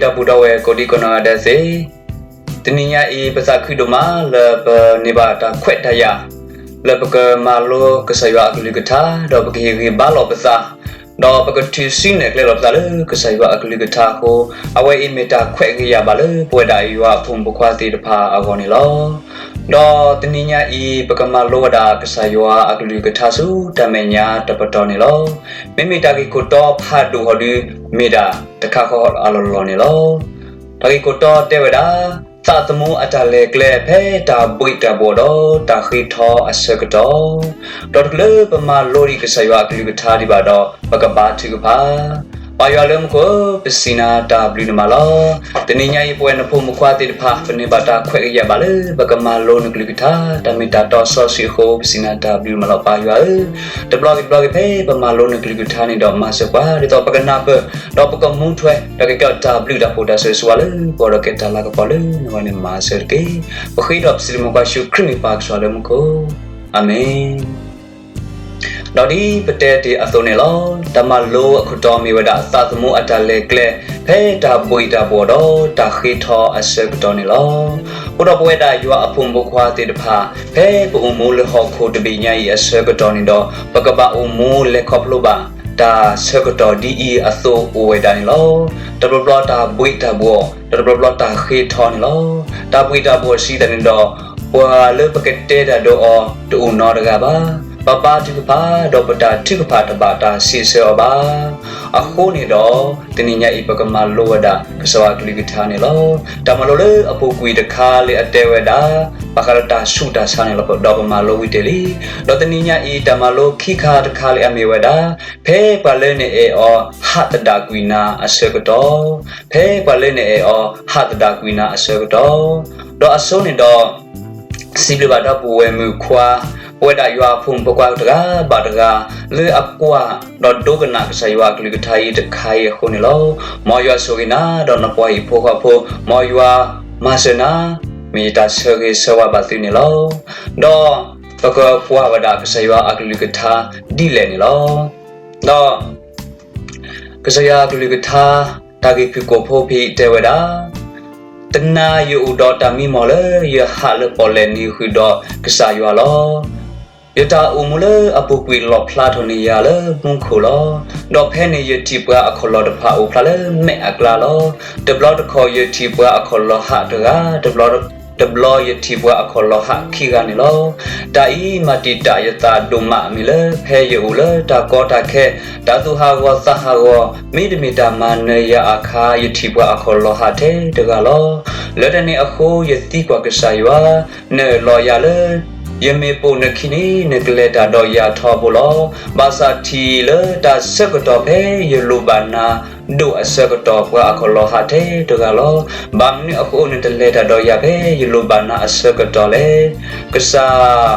ဒီပုၢ်ဒီဝဲၢ်ကိးဒံကိးနီၢ်ဂၤဒဲးသ့ၣ်, တနံၤညါအံၤ ပသးခုဒိၣ်မးလၢပန့ၢ်ဘၣ်တၢ်ခွဲးတၢ်ယာ် လၢပကမၤလိကစၢ်ယွၤအကလုၢ်ကထါ ဒီးပကဟ့ၣ်ဂံၢ်ဘါလီၤပသး, ဒီးပကထုးစုနဲၣ်ကျဲလီၤပသးလၢကစၢ်ယွၤအကလုၢ်ကထါအဃိ, အဝဲအံၤမ့ၢ်တၢ်ခွဲးဂ့ၤယာ်ဘၣ်လၢပဝဲဒၣ်ယွၤအဖိမုၣ်ဖိခွါသ့ၣ်တဖၣ်အဂီၢ်န့ၣ်လီၤ. ဒီးတနံၤညါအံၤ ပကမၤလိဝဲဒၣ်ကစၢ်ယွၤအကလုၢ်ကထါဆူတၢ်မဲာ်ညါတပတီၢ်န့ၣ်လီၤ. မ့မ့ၢ်တၢ်ဂ့ၢ်ခိၣ်တီဖးဒိၣ်ဟီၣ်ဒု မ့ၢ်ဒၣ်တခါဃီအလီၢ်လီၢ်န့ၣ်လီၤ. တၢ်ဂ့ၢ်ခိၣ်တီတဲဝဲဒၣ်, သးသမူအတၢ်လဲၤကျဲ ဖဲတၢ်ဘှံးတၢ်ဘှီၣ်ဒီးတၢ်ဃ့ထီအဆၢကတီၢ်, ဒီးတချုးလၢပမၤလိဒံးကစၢ်ယွၤအကလုၢ်ကထါဒံးဘၣ်ဒီး ပကဘါထုကဖၣ်. ပၢ်ယွၤလၢမူခိၣ်ဧၢ, ပစံးနၤတၢ်ဘျုးနမးလီၤ. တနံၤညါအံၤ ပဝဲနဖိမုၣ်ဖိခွါသ့ၣ်တဖၣ် ပန့ၢ်ဘၣ်တၢ်ခွဲးဂ့ၤယာ်ဘၣ်လၢ ပကမၤလိနကလုၢ်ကထါ တၢ်မ့ၢ်တၢ်တီစီဆှံအဃိ ပစံးနၤတၢ်ဘျုးနမးလီၤ ပၢ်ယွၤဧၢ. တဘျီဂ့ၤတဘျီဂ့ၤ ဖဲပမၤလိနကလုၢ်ကထါန့ၣ်ဒီး မၤစၢၤပှၤ ဒ်သိးပကနၢ်ပၢၢ် ဒီးပကမူထွဲ ဒီးကကဲထီၣ်တၢ်ဘျုးတၢ်ဖှိၣ်တၢ်ဆိၣ်ဂ့ၤဆိၣ်ဝါလၢပဂီၢ် ဒီးကဲတၢ်လၤကပီၤလၢနဂီၢ်န့ၣ် မၤစၢၤတက့ၢ်. ပဃ့ဒီးပစံးလၢမူခိၣ် ယ့ၣ်ၡူးခရံာ်မ့ၢ်ပၢ်ကစၢ်လၢမူခိၣ်, အၤမ့ၣ်. ဒီးဒ်ပတဲတ့ၢ်အသိးန့ၣ်လီၤ. တၢ်မၤလိအခိၣ်တီမ့ၢ်ဝဲဒၣ် သးသမူအတၢ်လဲၤကျဲ ဖဲတၢ်ဘှံးတၢ်ဘှီၣ်ဒီးတၢ်ဃ့ထီအဆၢကတီၢ်န့ၣ်လီၤ. အဃိဒီးပဝဲဒၣ်ယွၤအဖိမုၣ်ဖိခွါသ့ၣ်တဖၣ် ဖဲပအိၣ်မူလၢဟီၣ်ခိၣ်တဘ့ၣ်ညါအံၤအဆၢကတီၢ်န့ၣ်ဒီး ပကဘၣ်အိၣ်မူလဲၤခီဖျိဘၣ် တၢ်ဆၢကတီၢ်ဒ်အံၤအသိးအိၣ်ဝဲဒၣ်န့ၣ်လီၤ. တဘျီဘျီတၢ်ဘှံးတၢ်ဘှီၣ် ဒီးတဘျီဘျီတၢ်ဃ့ထီန့ၣ်လီၤ. တၢ်ဘှံးတၢ်ဘှီၣ်စံးတၢ်န့ၣ်ဒီး ပှၤလၢပကတဲတၢ်ဒီးအီၤတအိၣ်နီတဂၤဘၣ်. ပဘါထုကဖၣ် ဒီးပတၢ်ထုကဖၣ်တဘၣ်တၢ်စံးဆၢအီၤဘၣ်. အဃိန့ၣ်ဒီး တနံၤညါအံၤ ပကမၤလိဝဲဒၣ် ကစၢ်ယွၤအကလုၢ်ကထါန့ၣ်လီၤ. တၢ်မၤလိလၢအပူၤကွံာ်တခါလၢအတဲဝဲဒၣ် ဘၣ်ဃးလၢတၢ်ဆူးတၢ်ဆါန့ၣ်လီၤ. ဒီးပမၤလိဝံၤတ့ၢ်လံ. ဒီးတနံၤညါအံၤ တၢ်မၤလိခံခါတခါလၢအမ့ၢ်ဝဲဒၣ် ဖဲပှၤလၢနအဲၣ်အီၤဟးသဒၣ်ကွံာ်နၤအဆၢကတီၢ်, ဖဲပှၤလၢနအဲၣ်အီၤဟးသဒၣ်ကွံာ်နၤအဆၢကတီၢ်, ဒီးအဆိန့ၣ်ဒီး စံးဘျုးဘၣ်ဒီပုၢ်ဝဲၢ်မုၣ်ခွါ, ပဝဲဒၣ်ယွၤအဖိမုၣ်ဖိခွါတဂၤဘၣ်တဂၤ လၢအကွၢ်ဒီးဒိကနၣ်ကစၢ်ယွၤအကလုၢ်ကထါအံၤတခါအံၤအဃိန့ၣ်လီၤ. မ်ယွၤဆိၣ်ဂ့ၤနၤ ဒီးနပှၤဟံၣ်ဖိဃီဖိ, မ်ယွၤမၤစၢၤနၤ, မ့ၢ်ယတၢ်ဆၢဂ့ၤဆၢဝါဘၣ်သုန့ၣ်လီၤ. ဒီးပကကွၢ်ဝဲဒၣ်ကစၢ်ယွၤအကလုၢ်ကထါဒ်လဲၣ်န့ၣ်လီၤ. ဒီး ကစၢ်ယွၤအကလုၢ်ကထါ တၢ်ဂ့ၢ်ဖုၣ်ကိာ်ဖိဖဲအံၤတဲဝဲဒၣ်, တနၤယအိၣ်ဒီးတၢ်မံမီၢ်လၢယဟးလၢပီၣ်လဲၣ်နံၤဃုာ်ဒီးကစၢ်ယွၤလီၤ. ယတၢ်အိၣ်မူလၢအပူၤကွံာ်လီၣ်ဖျါထီၣ်န့ၢ်ယၤလၢမူခိၣ်လီၤ. ဒီးဖဲန့ၣ်ယထံၣ်ပှၤအခီၣ်လီၢ်တဖၣ်အိၣ်ဖျါလၢမဲာ်အကျါလီၤ. တဘျီတခီၣ်ယထံၣ်ပှၤအခီၣ်လီၢ်ဟးတဂၤ, တဘျီယထံၣ်ပှၤအခီၣ်လီၢ်ဟးခံဂၤန့ၣ်လီၤ. တၢ်အံၤမၤတံာ်တာ်ယသးဒိၣ်မးမ့ၢ်လၢဖဲယအိၣ်လၢတၢ်ကီတၢ်ခဲ, တၢ်သူၣ်ဟးဂီၤသးဟးဂီၤ, မ့တမ့ၢ်တၢ်မၤနၢၤယၤအခါ ယထံၣ်ပှၤအခီၣ်လီၢ်ဟးထဲတဂၤလီၤ. လၢတၢ်န့ၣ်အဃိယသံကွၢ်ကစၢ်ယွၤ, နအၢၣ်လီၤယၤလၢ ယမ့ၢ်ပိာ်နခံန့ၣ် နကလဲၤတၢ်ဒီးယၤထီဘိလီၤ. ဘၣ်ဆၣ်ထံၣ်လၢတၢ်ဆၢကတီၢ်ဖဲယလိၣ်ဘၣ်နၤဒိၣ်အဆၢကတီၢ် ပှၤအခီၣ်လီၢ်ဟးထဲတဂၤလီၤ. ဘၣ်မနုၤအဃိနတလဲၤတၢ်ဒီးယၤဖဲယလိၣ်ဘၣ်နၤအဆၢကတီၢ်လဲၣ်. ကစၢ်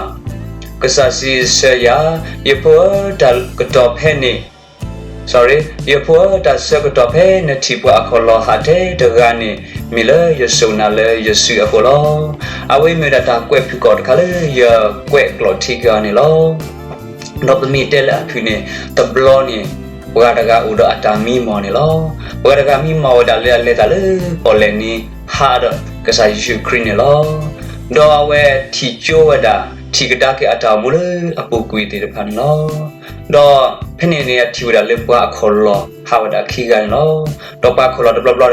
ကစၢ်စံးဆၢယၤ, ယဖိဧၢ, တၢ်ကတီၢ်ဖဲန့ၣ် sorry, ယဖိဧၢ, တၢ်ဆၢကတီၢ်ဖဲနထံၣ်ပှၤအခီၣ်လီၢ်ဟးထဲတဂၤန့ၣ် မ့ၢ်လၢယစိာ်နၤလၢယစုအဃိလီၤ. အဝဲမ့ၢ်ဝဲဒၣ်တၢ်ကွဲးဖုၣ်ကိာ်တခါလၢယကွဲးကျိာ်ထံက့ၤအီၤန့ၣ်လီၤ. ဒီးပမ့ၢ်တဲလၢအဖုၣ်န့ၣ် တဘျီန့ၣ် ပှၤတဂၤအိၣ်ဒီးအတၢ်မံမီၢ်န့ၣ်လီၤ. ပှၤတဂၤမံမီၢ်ဝဲဒၣ်လၢအလဲၤသးလၢပီၣ်လဲၣ်နံၤ ဟးဒီးကစၢ်ယ့ၣ်ၡူးခရံာ်န့ၣ်လီၤ. ဒီးအဝဲထံၣ်ကၠိဝဲဒၣ် ထံၣ်ကဒါက့ၤအတၢ်အိၣ်မူလၢအပူၤကွံာ်သ့ၣ်တဖၣ်န့ၣ်လီၤ. ဒီးဖဲန့ၣ်န့ၣ် အထံၣ်ဝဲဒၣ်လၢပှၤအခီၣ်လီၢ်ဟးဝဲဒၣ်ခံဂၤန့ၣ်လီၤ. ဒီးပှၤ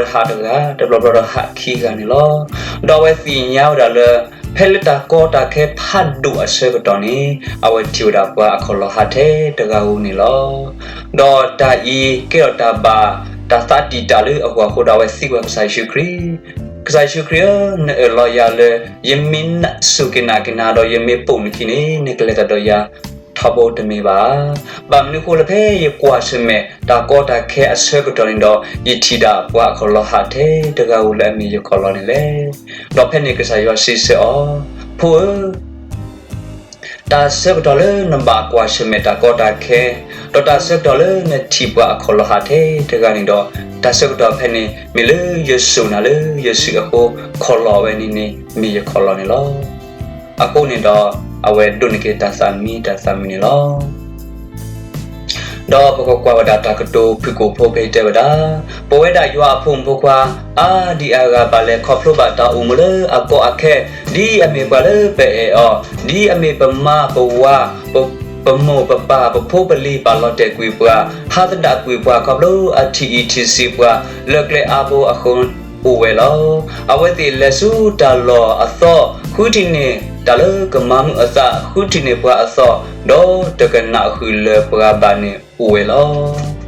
အခီၣ်လီၢ်တဘျီဘျီဒီးဟးတဂၤ, တဘျီဘျီဒီးဟးခံဂၤန့ၣ်လီၤ. ဒီးအဝဲသ့ၣ်ညါဝဲဒၣ်လၢ ဖဲလၢတၢ်ကီတၢ်ခဲဖးဒိၣ်အဆၢကတီၢ်န့ၣ် အဝဲထံၣ်ဝဲဒၣ်ပှၤအခီၣ်လီၢ်ဟးထဲတဂၤဧိၤန့ၣ်လီၤ. ဒီးတၢ်အံၤကဲထီၣ်တၢ်ဘၣ်တၢ်သးတံာ်တာ်လၢအဂီၢ်အဃိဒီး အဝဲသံကွၢ်ကစၢ်ယ့ၣ်ၡူးခရံာ်, ကစၢ်ယ့ၣ်ၡူးခရံာ်ဧၢ, နအၢၣ်လီၤယၤလၢ ယမ့ၢ်စူၢ်က့ၤနာ်က့ၤနၤဒီး ယမ့ၢ်ပိာ်နခံန့ၣ် နကလဲၤတၢ်ဒီးယၤထီဘိတမ့ၢ်ဘၣ်. ဘၣ်မနုၤအဃိလၢဖဲယကွၢ်ဆၢၣ်မဲာ်တၢ်ကီတၢ်ခဲအဆၢကတီၢ်န့ၣ်ဒီး ယထံၣ်ဒၣ်ပှၤအခီၣ်လီၢ်ဟးထဲတဂၤဧိၤလၢအမ့ၢ်ယခီၣ်လီၢ်န့ၣ်လဲၣ်. ဒီးဖဲန့ၣ်ကစၢ်ယွၤစံးဆၢအီၤ, ဖိဧၢ, တၢ်ဆၢကတီၢ်လၢနဘၣ်ကွၢ်ဆၢၣ်မဲာ်တၢ်ကီတၢ်ခဲ, ဒီးတၢ်ဆၢကတီၢ်လၢနထံၣ်ပှၤအခီၣ်လီၢ်ဟးထဲတဂၤန့ၣ်ဒီး, တၢ်ဆၢကတီၢ်ဖဲန့ၣ် မ့ၢ်လၢယစိာ်နၤလၢယစုအဃိ, ခီၣ်လီၢ်ဝဲန့ၣ်န့ၣ် မ့ၢ်ယခီၣ်လီၢ်န့ၣ်လီၤ. အဃိန့ၣ်ဒီး အဝဲဒိးန့ၢ်က့ၤတၢ်သးမံတၢ်သးမုာ်န့ၣ်လီၤ. ဒီးပကကွၢ်ဝဲဒၣ်တၢ်ကတိၤဖုၣ်ကိာ်ဖိဖဲအံၤတဲဝဲဒၣ်, ပဝဲဒၣ်ယွၤအဖိမုၣ်ဖိခွါ အါဒံအါဂၤဘၣ်လဲၤခီဖျိဘၣ်တၢ်အိၣ်မူလၢအကီအခဲ, ဒ်အမ့ၢ်ပှၤလၢပအဲၣ်အီၤ, ဒ်အမ့ၢ်ပမါပဝၤ, ပမိၢ်ပပၢ်ပဖိပလံၤပာ်လီၤတဲာ်ကွံာ်ပှၤ, ဟးသဒၣ်ကွံာ်ပှၤခီဖျိအထံၣ်အံၤထံၣ်ဆံးပှၤ, လၢကျဲအါဘိအဃိ အိၣ်ဝဲလီၤ. အဝဲသ့ၣ်လဲၤဆူတၢ်လီၢ်အသီ, ဃုထံၣ်န့ၢ်တၢ်လၢကမၤမုာ်အသး, ဃုထံၣ်န့ၢ်ပှၤအသီ, ဒီးတကနၣ်ဃုာ်လၢပှၤဘၣ်န့ၣ်အိၣ်ဝဲလီၤ.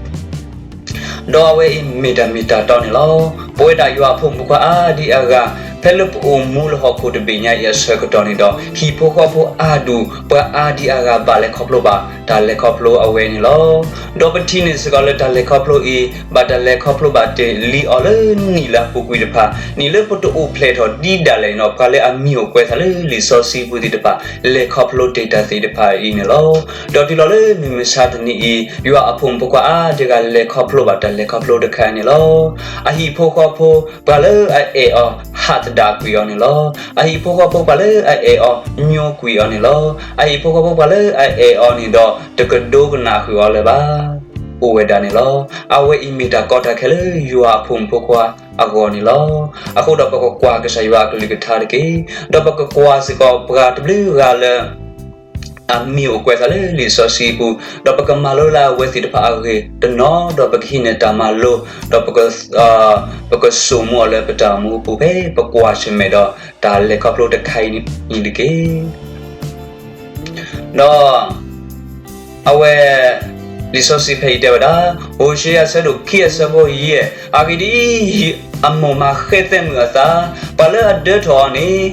ဒီးအဝဲအံၤမ့ၢ်တၢ်မ့ၢ်တၢ်တီန့ၣ်လီၤ. ပဝဲဒၣ်ယွၤအဖိမုၣ်ဖိခွါအါဒံအါဂၤ, ဖဲလၢပအိၣ်မူလၢဟီၣ်ခိၣ်တဘ့ၣ်ညါအံၤအဆၢကတီၢ်န့ၣ်ဒီး ဟံၣ်ဖိဃီဖိအါဒူၣ် ပှၤအါဒံအါဂၤဘၣ်လဲၤခီဖျိဘၣ်တၢ်လဲၤခီဖျိအဝဲန့ၣ်လီၤ. ဒီးပထံၣ်န့ၢ်စ့ၢ်ကီးလၢတၢ်လဲၤခီဖျိအံၤ ဘၣ်တၢ်လဲၤခီဖျိဘၣ်တ့ၢ်လံအီၤလၢနံၣ်လၢအပူၤကွံာ်တဖၣ်, နံၣ်လၢပတအိၣ်ဖျဲၣ်ထီၣ်ဒံးဒၣ်လဲာ်န့ၣ်ဒီး ပှၤလၢအမံၤအိၣ်ကွဲးသးလၢလံာ်စီဆှံပူၤသ့ၣ်တဖၣ် လဲၤခီဖျိတ့ၢ်တၢ်သ့ၣ်တဖၣ်အံၤန့ၣ်လီၤ. ဒီးတုၤလီၤလၢမုၢ်မဆါတနံၤအံၤ ယွၤအဖိမုၣ်ဖိခွါအါဒံအါဂၤလဲၤခီဖျိဘၣ်တၢ်လဲၤခီဖျိတခါအံၤန့ၣ်လီၤ. အဟံၣ်ဖိဃီဖိ ပှၤလၢအအဲၣ်အီၤ ဟးသဒၣ်ကွံာ်အီၤန့ၣ်လီၤ. အဟံၣ်ဖိဃီဖိ ပှၤလၢအအဲၣ်အီၤ ညိကွံာ်အီၤန့ၣ်လီၤ. အဟံၣ်ဖိဃီဖိ ပှၤလၢအအဲၣ်အီၤန့ၣ်ဒီး တကဒိကနၣ်ဃုာ်အီၤလၢၤဘၣ် အိၣ်ဝဲဒၣ်န့ၣ်လီၤ. အဝဲအံၤမ့ၢ်တၢ်ကီတၢ်ခဲလၢယွၤအဖိမုၣ်ဖိခွါအဂီၢ်န့ၣ်လီၤ. အဃိဒီးပကကွၢ်ကစၢ်ယွၤအကလုၢ်ကထါတက့ၢ်. ဒီးပကကွၢ်စ့ၢ်ကီးပှၤတဘျုးဂၤလၢ အမံၤအိၣ်ကွဲးသးလၢလံာ်စီဆှံပူၤ, ဒီးပကမၤလိလၢအဝဲသ့ၣ်တဖၣ်အဂ့ၢ်တနီၤ, ဒီးပကဟံးန့ၢ်တၢ်မၤလိ, ဒီး ပကဆိၣ်မူအီၤလၢပတၢ်အိၣ်မူအပူၤဖဲ ပကွၢ်ဆၢၣ်မဲာ်ဒီးတၢ်လဲၤခီဖျိတခါအံၤန့ၣ်တက့ၢ်. ဒီး အဝဲ လံာ်စီဆှံဖဲအံၤတဲဝဲဒၣ်, ဟိၤၡ့အဆၢဒိၣ်ခံအဆၢဖိယဲၢ်, အဂ့ၢ်ဒ်အံၤ, အမိၢ်မၤဃဲသဲမုၢ်အသး, ပှၤလၢအဒၢထီၣ်အီၤန့ၣ်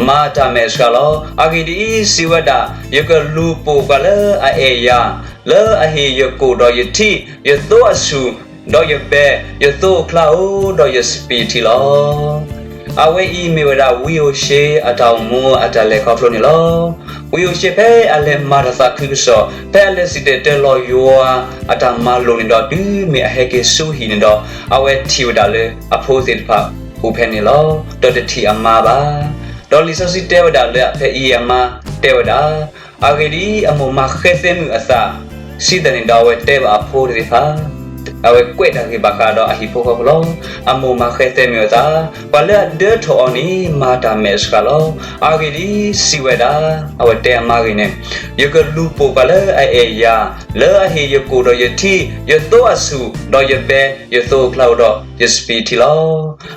မၤတၢ်မဲာ်ဆှးလီၤ. အဂ့ၢ်ဒ်အံၤ, စံးဝဲဒၣ်, ယကလူၤပိာ်ပှၤလၢအအဲၣ်ယၤ, လၢအဟ့ၣ်ယကိာ်ဒီးယထံ, ယသိအဆူၣ်, ဒီးယဘဲ, ယသိအချါဧိၤ, ဒီးယစပံးထံလီၤ. အဝဲအံၤမ့ၢ်ဝဲဒၣ်ဝံဧိၤၡ့အတၢ်အိၣ်မူအတၢ်လဲၤခီဖျိန့ၣ်လီၤ. ဝံဧိၤၡ့ဖဲအလဲၤမၤတၢ်သးခုကစီၣ်, ဖဲအလဲၤစံၣ်တဲၤတဲလီၤယွၤအတၢ်မၤလိာ်န့ၣ်ဒီး တုၤမ့ၢ်အဟဲက့ၤဆူဟံၣ်န့ၣ်ဒီး အဝဲထံၣ်ဝဲဒၣ်လၢအဖိသ့ၣ်တဖၣ်အိၣ်ဖဲန့ၣ်လီၤ. ဒီးတထံၣ်အမါဘၣ်. ဒီးလံာ်စီဆှံတဲဝဲဒၣ်လၢဖဲအံၤအမါတဲဝဲဒၣ်, အဂ့ၢ်ဒ်အံၤ, အမိၢ်မၤဃဲသဲမုၢ်အသး, စံးတၢ်န့ၣ်ဒီးအဝဲတဲဘၣ်အဖိသ့ၣ်တဖၣ်, အဝဲကွဲးတၢ်ဂ့ၢ်ဘၣ်ဃးဒီးအဟံၣ်ဖိဃီဖိလီၤ. အမိၢ်မၤဃဲသဲမုၢ်အသး, ပှၤလၢအဒၢထီၣ်အီၤန့ၣ် မၤတၢ်မဲာ်ဆှးလီၤ. အဂ့ၢ်ဒ်အံၤ, စံးဝဲဒၣ်, အဝဲတဲအမါဂ့ၢ်န့ၣ်, ယကလူၤပိာ်ပှၤလၢအအဲၣ်ယၤ, လၢအဟ့ၣ်ယကိာ်ဒီးယထံ, ယသိအဆူၣ်, ဒီးယဘဲ, ယသိအချါဧိၤဒီးယစပံးထံလီၤ.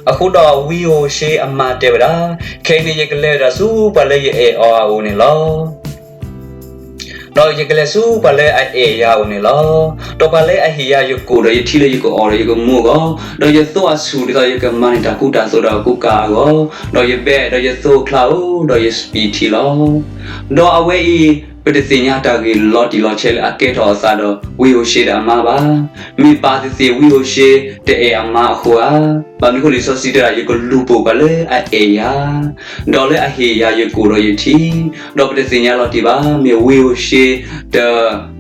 အဃိဒီးဝံဧိၤၡ့အမါတဲဝဲဒၣ်, ခဲအံၤန့ၣ် ယကလဲၤဝဲဒၣ်ဆူပှၤလၢယအဲၣ်အီၤအအိၣ်န့ၣ်လီၤ. ဒီးယကလဲၤဆူပှၤလၢအအဲၣ်ယၤအအိၣ်န့ၣ်လီၤ. ဒီးပှၤလၢအဟ့ၣ်ယၤယကိာ်ဒီးယထံလၢယကအီၣ်ဒီးယကမူအဂီၢ်, ဒီးယသိအဆူၣ်ဒ်သိးယကမၤန့ၢ်တၢ်ကူတၢ်သိးဒီးအကူအကၤအဂီၢ်, ဒီးယဘဲ, ဒီးယသိအချါဧိၤ, ဒီးယစပံးထံလီၤ. ဒီးအဝဲအံၤ ပတသ့ၣ်ညါတၢ်ဂ့ၢ်လီၤတံၢ်လီၤဆဲးလၢအကဲထီၣ်အသးဒီးဝံဧိၤၡ့ဒီးအမါဘၣ်. မ့ၢ်ဘၣ်သ့ၣ်သ့ၣ်ဝံဧိၤၡ့တအဲၣ်အမါအဃိဧါ. ဘၣ်မနုၤအဃိလံာ်စီဆှံတဲဒၣ် ယကလူၤပိာ်ပှၤလၢအအဲၣ်ယၤ, ဒီးလၢအဟ့ၣ်ယၤယကိာ်ဒီးယထံ, ဒီးပတသ့ၣ်ညါလီၤတံၢ်ဘၣ် မ့ၢ်ဝံဧိၤၡ့ တ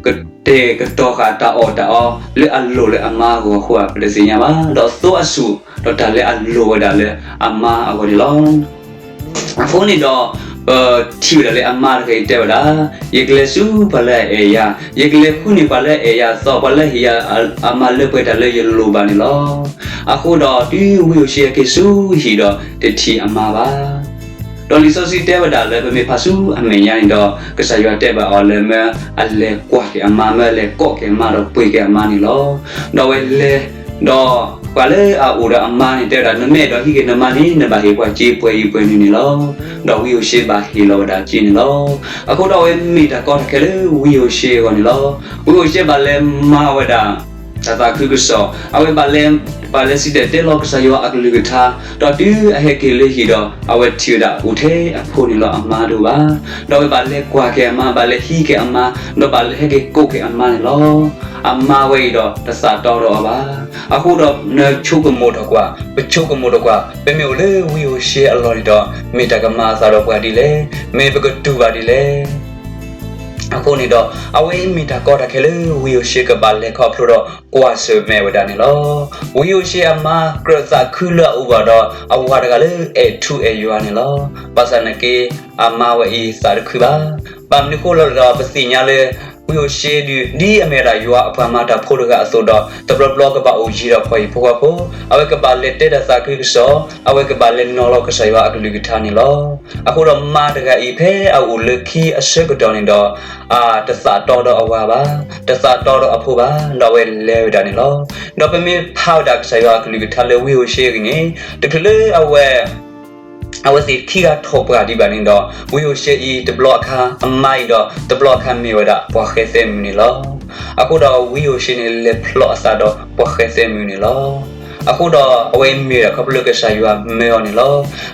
ကတဲာ်ကတီၤဃာ်တၢ်အီၣ်တၢ်အီလၢအလိၢ်လၢအမါအဂီၢ်အဃိဧါ ပတသ့ၣ်ညါဘၣ်. ဒီးသိအဆူၣ် ဒီးတၢ်လၢအလိၢ်ဝဲဒၣ်လၢအမါအဂီၢ်န့ၣ်လီၤ. အဃိန့ၣ်ဒီး ပထံၣ်ဝဲဒၣ်လၢအမါတဂၤအံၤတဲဝဲဒၣ်, ယကလဲၤဆူပှၤလၢအအဲၣ်ယၤ, ယကလဲၤဃုန့ၢ်ပှၤလၢအအဲၣ်ယၤအသီ, ပှၤလၢအဟ့ၣ်ယၤအမါလၢပှဲၤတၢ်လၢယလိၣ်ဘၣ်န့ၣ်လီၤ. အဃိဒီးတုၤဝံဧိၤၡ့ဟဲက့ၤဆူဟံၣ်ဒီး တထံၣ်အမါဘၣ်. ဒီးလံာ်စီဆှံတဲဝဲဒၣ်လၢပမ့ၢ်ဖးဆူအမဲာ်ညါန့ၣ်ဒီး ကစၢ်ယွၤတဲဘၣ်အီၤလၢမၢအလဲၤကွၢ်က့ၤအမါ, မၢအလဲၤကိးက့ၤအမါဒီးပှ့ၤက့ၤအမါန့ၣ်လီၤ. ဒီးအဝဲလဲၤ, ဒီးပှၤလၢအအိၣ်ဒီးအမါန့ၣ် တဲဝဲဒၣ်, နမ့ၢ်အဲၣ်ဒိးဟံးက့ၤနမါန့ၣ် နဘၣ်ဟ့ၣ်ပှၤစ့ပှဲၤအံၤပှဲၤနုၤန့ၣ်လီၤ. ဒီးဝံဧိၤၡ့ဘၣ်ဟ့ၣ်လီၤဝဲဒၣ်စ့န့ၣ်လီၤ. အဃိဒီးအဝဲမ့ၢ်တၢ်ကီတၢ်ခဲလၢဝံဧိၤၡ့အဂီၢ်န့ၣ်လီၤ. ဝံဧိၤၡ့ဘၣ်လဲၤမၤဝဲဒၣ် တၢ်သးခုကစီၣ်, အဝဲဘၣ်လဲၤ, ဘၣ်လဲၤစံၣ်တဲၤတဲလီၤကစၢ်ယွၤအကလုၢ်ကထါ, ဒီးတုၤအဟဲက့ၤလၢဟံၣ်ဒီး အဝဲထံၣ်ဝဲဒၣ်အိၣ်ထဲအဖိန့ၣ်လီၤ, အမါတအိၣ်ဘၣ်. ဒီးအဝဲဘၣ်လဲၤကွၢ်က့ၤအမါ, ဘၣ်လဲၤဟံးက့ၤအမါ, ဒီးဘၣ်လဲၤဟဲက့ၤကိးက့ၤအမါန့ၣ်လီၤ. အမါဝဲအံၤဒီးတသးတီဒီးအီၤဘၣ်. အဃိဒီးနဆိကမိၣ်ထီၣ်ကွၢ်, ပဆိကမိၣ်ထီၣ်ကွၢ်, ပမ့ၢ်အိၣ်လၢဝံဧိၤၡ့အလီၢ်န့ၣ်ဒီး မ့ၢ်တၢ်ကမၤအသးဒီးပှၤဒ်လဲၣ်, မ့ၢ်ပကတူၢ်ဘၣ်ဒ်လဲၣ်. အဃိန့ၣ်ဒီး အဝဲအံၤမ့ၢ်တၢ်ကီတၢ်ခဲလၢဝံဧိၤၡ့ကဘၣ်လဲၤခီဖျိဒီးကွၢ်ဆၢၣ်မဲာ်ဝဲဒၣ်န့ၣ်လီၤ. ဝံဧိၤၡ့အမါကြၢးသးခုလၢအအိၣ်ဘၣ်ဒီး အဝၤတဂၤလၢအဲၣ်ထူအဲၣ်ယွၤန့ၣ်လီၤ. ဘၣ်ဆၣ်နာ်က့ အမါဝဲအံၤသးတခုဘၣ်. ဘၣ်မနုၤအဃိလဲၣ်ဒီး ပသ့ၣ်ညါလၢ ဝံဧိၤၡ့ဒုး ဒ်အမ့ၢ်ဝဲဒၣ်ယွၤအပှၤမၤတၢ်ဖိတဂၤအသိးဒီး တဘျီဘျီကဘၣ်အိၣ်ယံၤဒီးပှၤဟံၣ်ဖိဃီဖိ, အဝဲကဘၣ်လဲၤတဲတၢ်သးခုကစီၣ်, အဝဲကဘၣ်လဲၤနီၤလီၤကစၢ်ယွၤအကလုၢ်ကထါန့ၣ်လီၤ. အဃိဒီးမါတဂၤအံၤ ဖဲအအိၣ်လၢခံအဆၢကတီၢ်န့ၣ်ဒီး အတသးတီဒီးအဝၤဘၣ်, တသးတီဒီးအဖိဘၣ်, ဒီးအဝဲလဲၤဝဲဒၣ်န့ၣ်လီၤ. ဒီးပမ့ၢ်ဖးဝဲဒၣ်ကစၢ်ယွၤအကလုၢ်ကထါလၢဝံဧိၤၡ့အဂ့ၢ်န့ၣ်, တချုးလၢအဝဲ အဝဲသ့ၣ်ခံဂၤထီၣ်ပှၢ်ဒံးဘၣ်န့ၣ်ဒီး ဝံဧိၤၡ့အံၤတဘျီအခါ အမါအံၤဒီး တဘျီအခါမ့ၢ်ဝဲဒၣ်ပှၤဃဲသဲမုၣ်န့ၣ်လီၤ. အဃိဒီးဝံဧိၤၡ့န့ၣ် လဲၤဖျီအသးဒီးပှၤဃဲသဲမုၣ်န့ၣ်လီၤ. အဃိဒီးအဝဲအံၤမ့ၢ်ဝဲဒၣ်ခီဖျိလၢကစၢ်ယွၤမၢအီၤန့ၣ်လီၤ.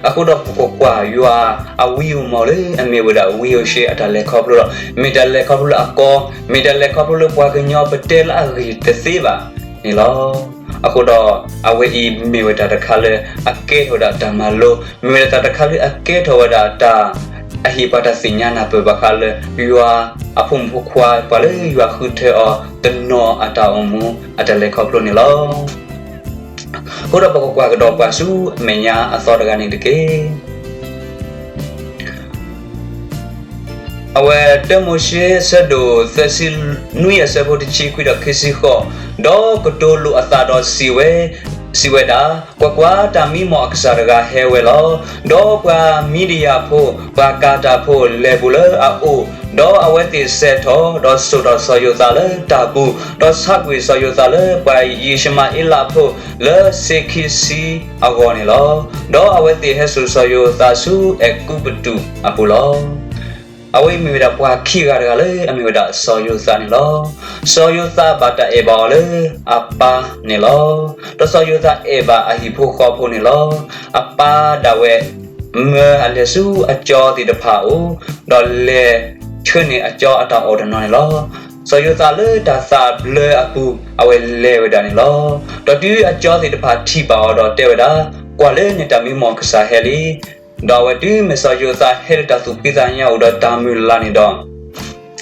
အဃိဒီးပကကွၢ်ယွၤအဝံအမီၢ်လၢအမ့ၢ်ဝဲဒၣ်ဝံဧိၤၡ့အတၢ်လဲၤခီဖျိဒီး မ့ၢ်တၢ်လဲၤခီဖျိလၢအကီ, မ့ၢ်တၢ်လဲၤခီဖျိလၢပှၤကညီပတဲလၢအဂ့ၢ်တသ့ဘၣ်န့ၣ်လီၤ. အဃိဒီးအဝဲအံၤမ့ၢ်ဝဲဒၣ်တၢ်တခါလၢအကဲထီၣ်ဝဲဒၣ်တၢ်မၤလိ, မ့ၢ်ဝဲဒၣ်တၢ်တခါလၢအကဲထီၣ်ဝဲဒၣ်တၢ် အဟ့ၣ်ပှၤတၢ်သ့ၣ်ညါနၢ်ပၢၢ်ဘၣ်ဃးလၢ ယွၤအဖိမုၣ်ဖိခွါ ပှၤလၢယွၤဃုထၢအီၤတနီၤအတၢ်အိၣ်မူအတၢ်လဲၤခီဖျိန့ၣ်လီၤ. အဃိဒီးပကကွၢ်ကဒီးပှၤဆူအမဲာ်ညါအသီတဂၤန့ၣ်တက့ၢ်. အဝဲတၢမိၤၡ့ အဆၢဒိၣ်သၢဆံနွံ အဆၢဖိတဆံခွံဒီးခံဆံဃိး, ဒီးကတိၤလိာ်အသးဒီးစံးဝဲ, စံးဝဲဒၣ်, ကွၢ်ကွၢ်, တၢ်မံမီၢ်အကစၢ်တဂၤဟဲဝဲလီၤ. ဒီးပှၤမံဒယၣ်ဖိ, ပှၤကၤတၢ်ဖိလဲၤဘူးလၢအအိၣ်, ဒီးအဝဲသ့ၣ်စဲးထီၣ်, ဒီးစိာ်ထီၣ်စီၤယိၤသးလၢတၢ်ပူၤ, ဒီးဆါကွံာ်စီၤယိၤသးလၢပှၤယံးၡမၤအ့လးဖိလၢစ့ခံဆံအဂီၢ်န့ၣ်လီၤ. ဒီးအဝဲသ့ၣ်ဟဲစိာ်စီၤယိၤသးဆူအဲၤကူပတူးအပူၤလီၤ. အဝဲအံၤမ့ၢ်ဝဲဒၣ်ပှၤခံဂၤတဂၤလၢအမ့ၢ်ဝဲဒၣ်စီၤယိၤသးန့ၣ်လီၤ. စီၤယိၤသးဘၣ်တၢ်အဲၣ်ဘၣ်အီၤလၢအပၢ်န့ၣ်လီၤ. ဒီးစီၤယိၤသးအဲၣ်ဘၣ်အဟံၣ်ဖိဃီဖိန့ၣ်လီၤ. အပၢ်ဒၣ်ဝဲမၢအလဲၤဆူအကၠီသ့ၣ်တဖၣ်အအိၣ်, ဒီးလဲၤဆှၢန့ၢ်အကၠီအတၢ်အိၣ်တနီၤန့ၣ်လီၤ. စီၤယိၤသးလၢတၢ်သးဘျၢအပူၤ အဝဲလဲၤဝဲဒၣ်န့ၣ်လီၤ. ဒီးတုၤအကၠီသ့ၣ်တဖၣ်ထံၣ်ဘၣ်အီၤဒီးတဲဝဲဒၣ်, ကွၢ်လၢန့ၣ်တၢ်မံမီၢ်ကစၢ်ဟဲလံ. ဒီးအဝဲတုၤမ့ၢ်စီၤယိၤသးဟဲလၢတၢ်သူၣ်ဖှံသးညီအိၣ်ဒီးတၢ်မုၢ်လၢ်န့ၣ်ဒီး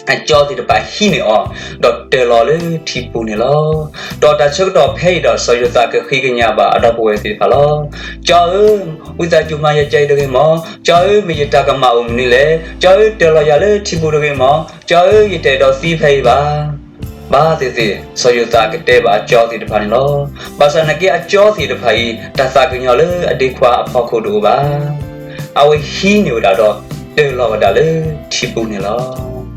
အကၠီသ့ၣ်တဖၣ်ဟံးန့ၢ်အီၤ, ဒီးတၢၤလီၤလၢထံပူၤန့ၣ်လီၤ. ဒီးတၢ်ဆၢကတီၢ်ဖဲအံၤဒီးစီၤယိၤသးကဃ့ကညးဘၣ်အဒီပုၢ်ဝဲၢ်သ့ၣ်တဖၣ်လီၤ. ကၠီဧၢ, ဝံသးစူၤမၤယၤကၠီအံၤတဂ့ၤမီၢ်. ကၠီဧၢ, မ့ၢ်ယတၢ်ကမၣ်အိၣ်မနုၤလဲၣ်. ကၠီဧၢ, တၢၤလီၤယၤလၢထံပူၤတဂ့ၤမီၢ်. ကၠီဧၢ, ယတအဲၣ်ဒိးသံဖဲအံၤဘၣ်. ဘၣ်သ့ၣ်သ့ၣ် စီၤယိၤသးကတဲဘၣ်အကၠီသ့ၣ်တဖၣ်န့ၣ်လီၤ. ဘၣ်ဆၣ်နာ်က့အကၠီသ့ၣ်တဖၣ်အံၤ တၢ်သးကညီၤလၢအဒ့ခွါအဖီခိၣ်တအိၣ်ဘၣ်. အဝဲဟံးန့ၢ်ဝဲဒၣ်ဒီး တၢၤလီၤဝဲဒၣ်လၢထံပူၤန့ၣ်လီၤ.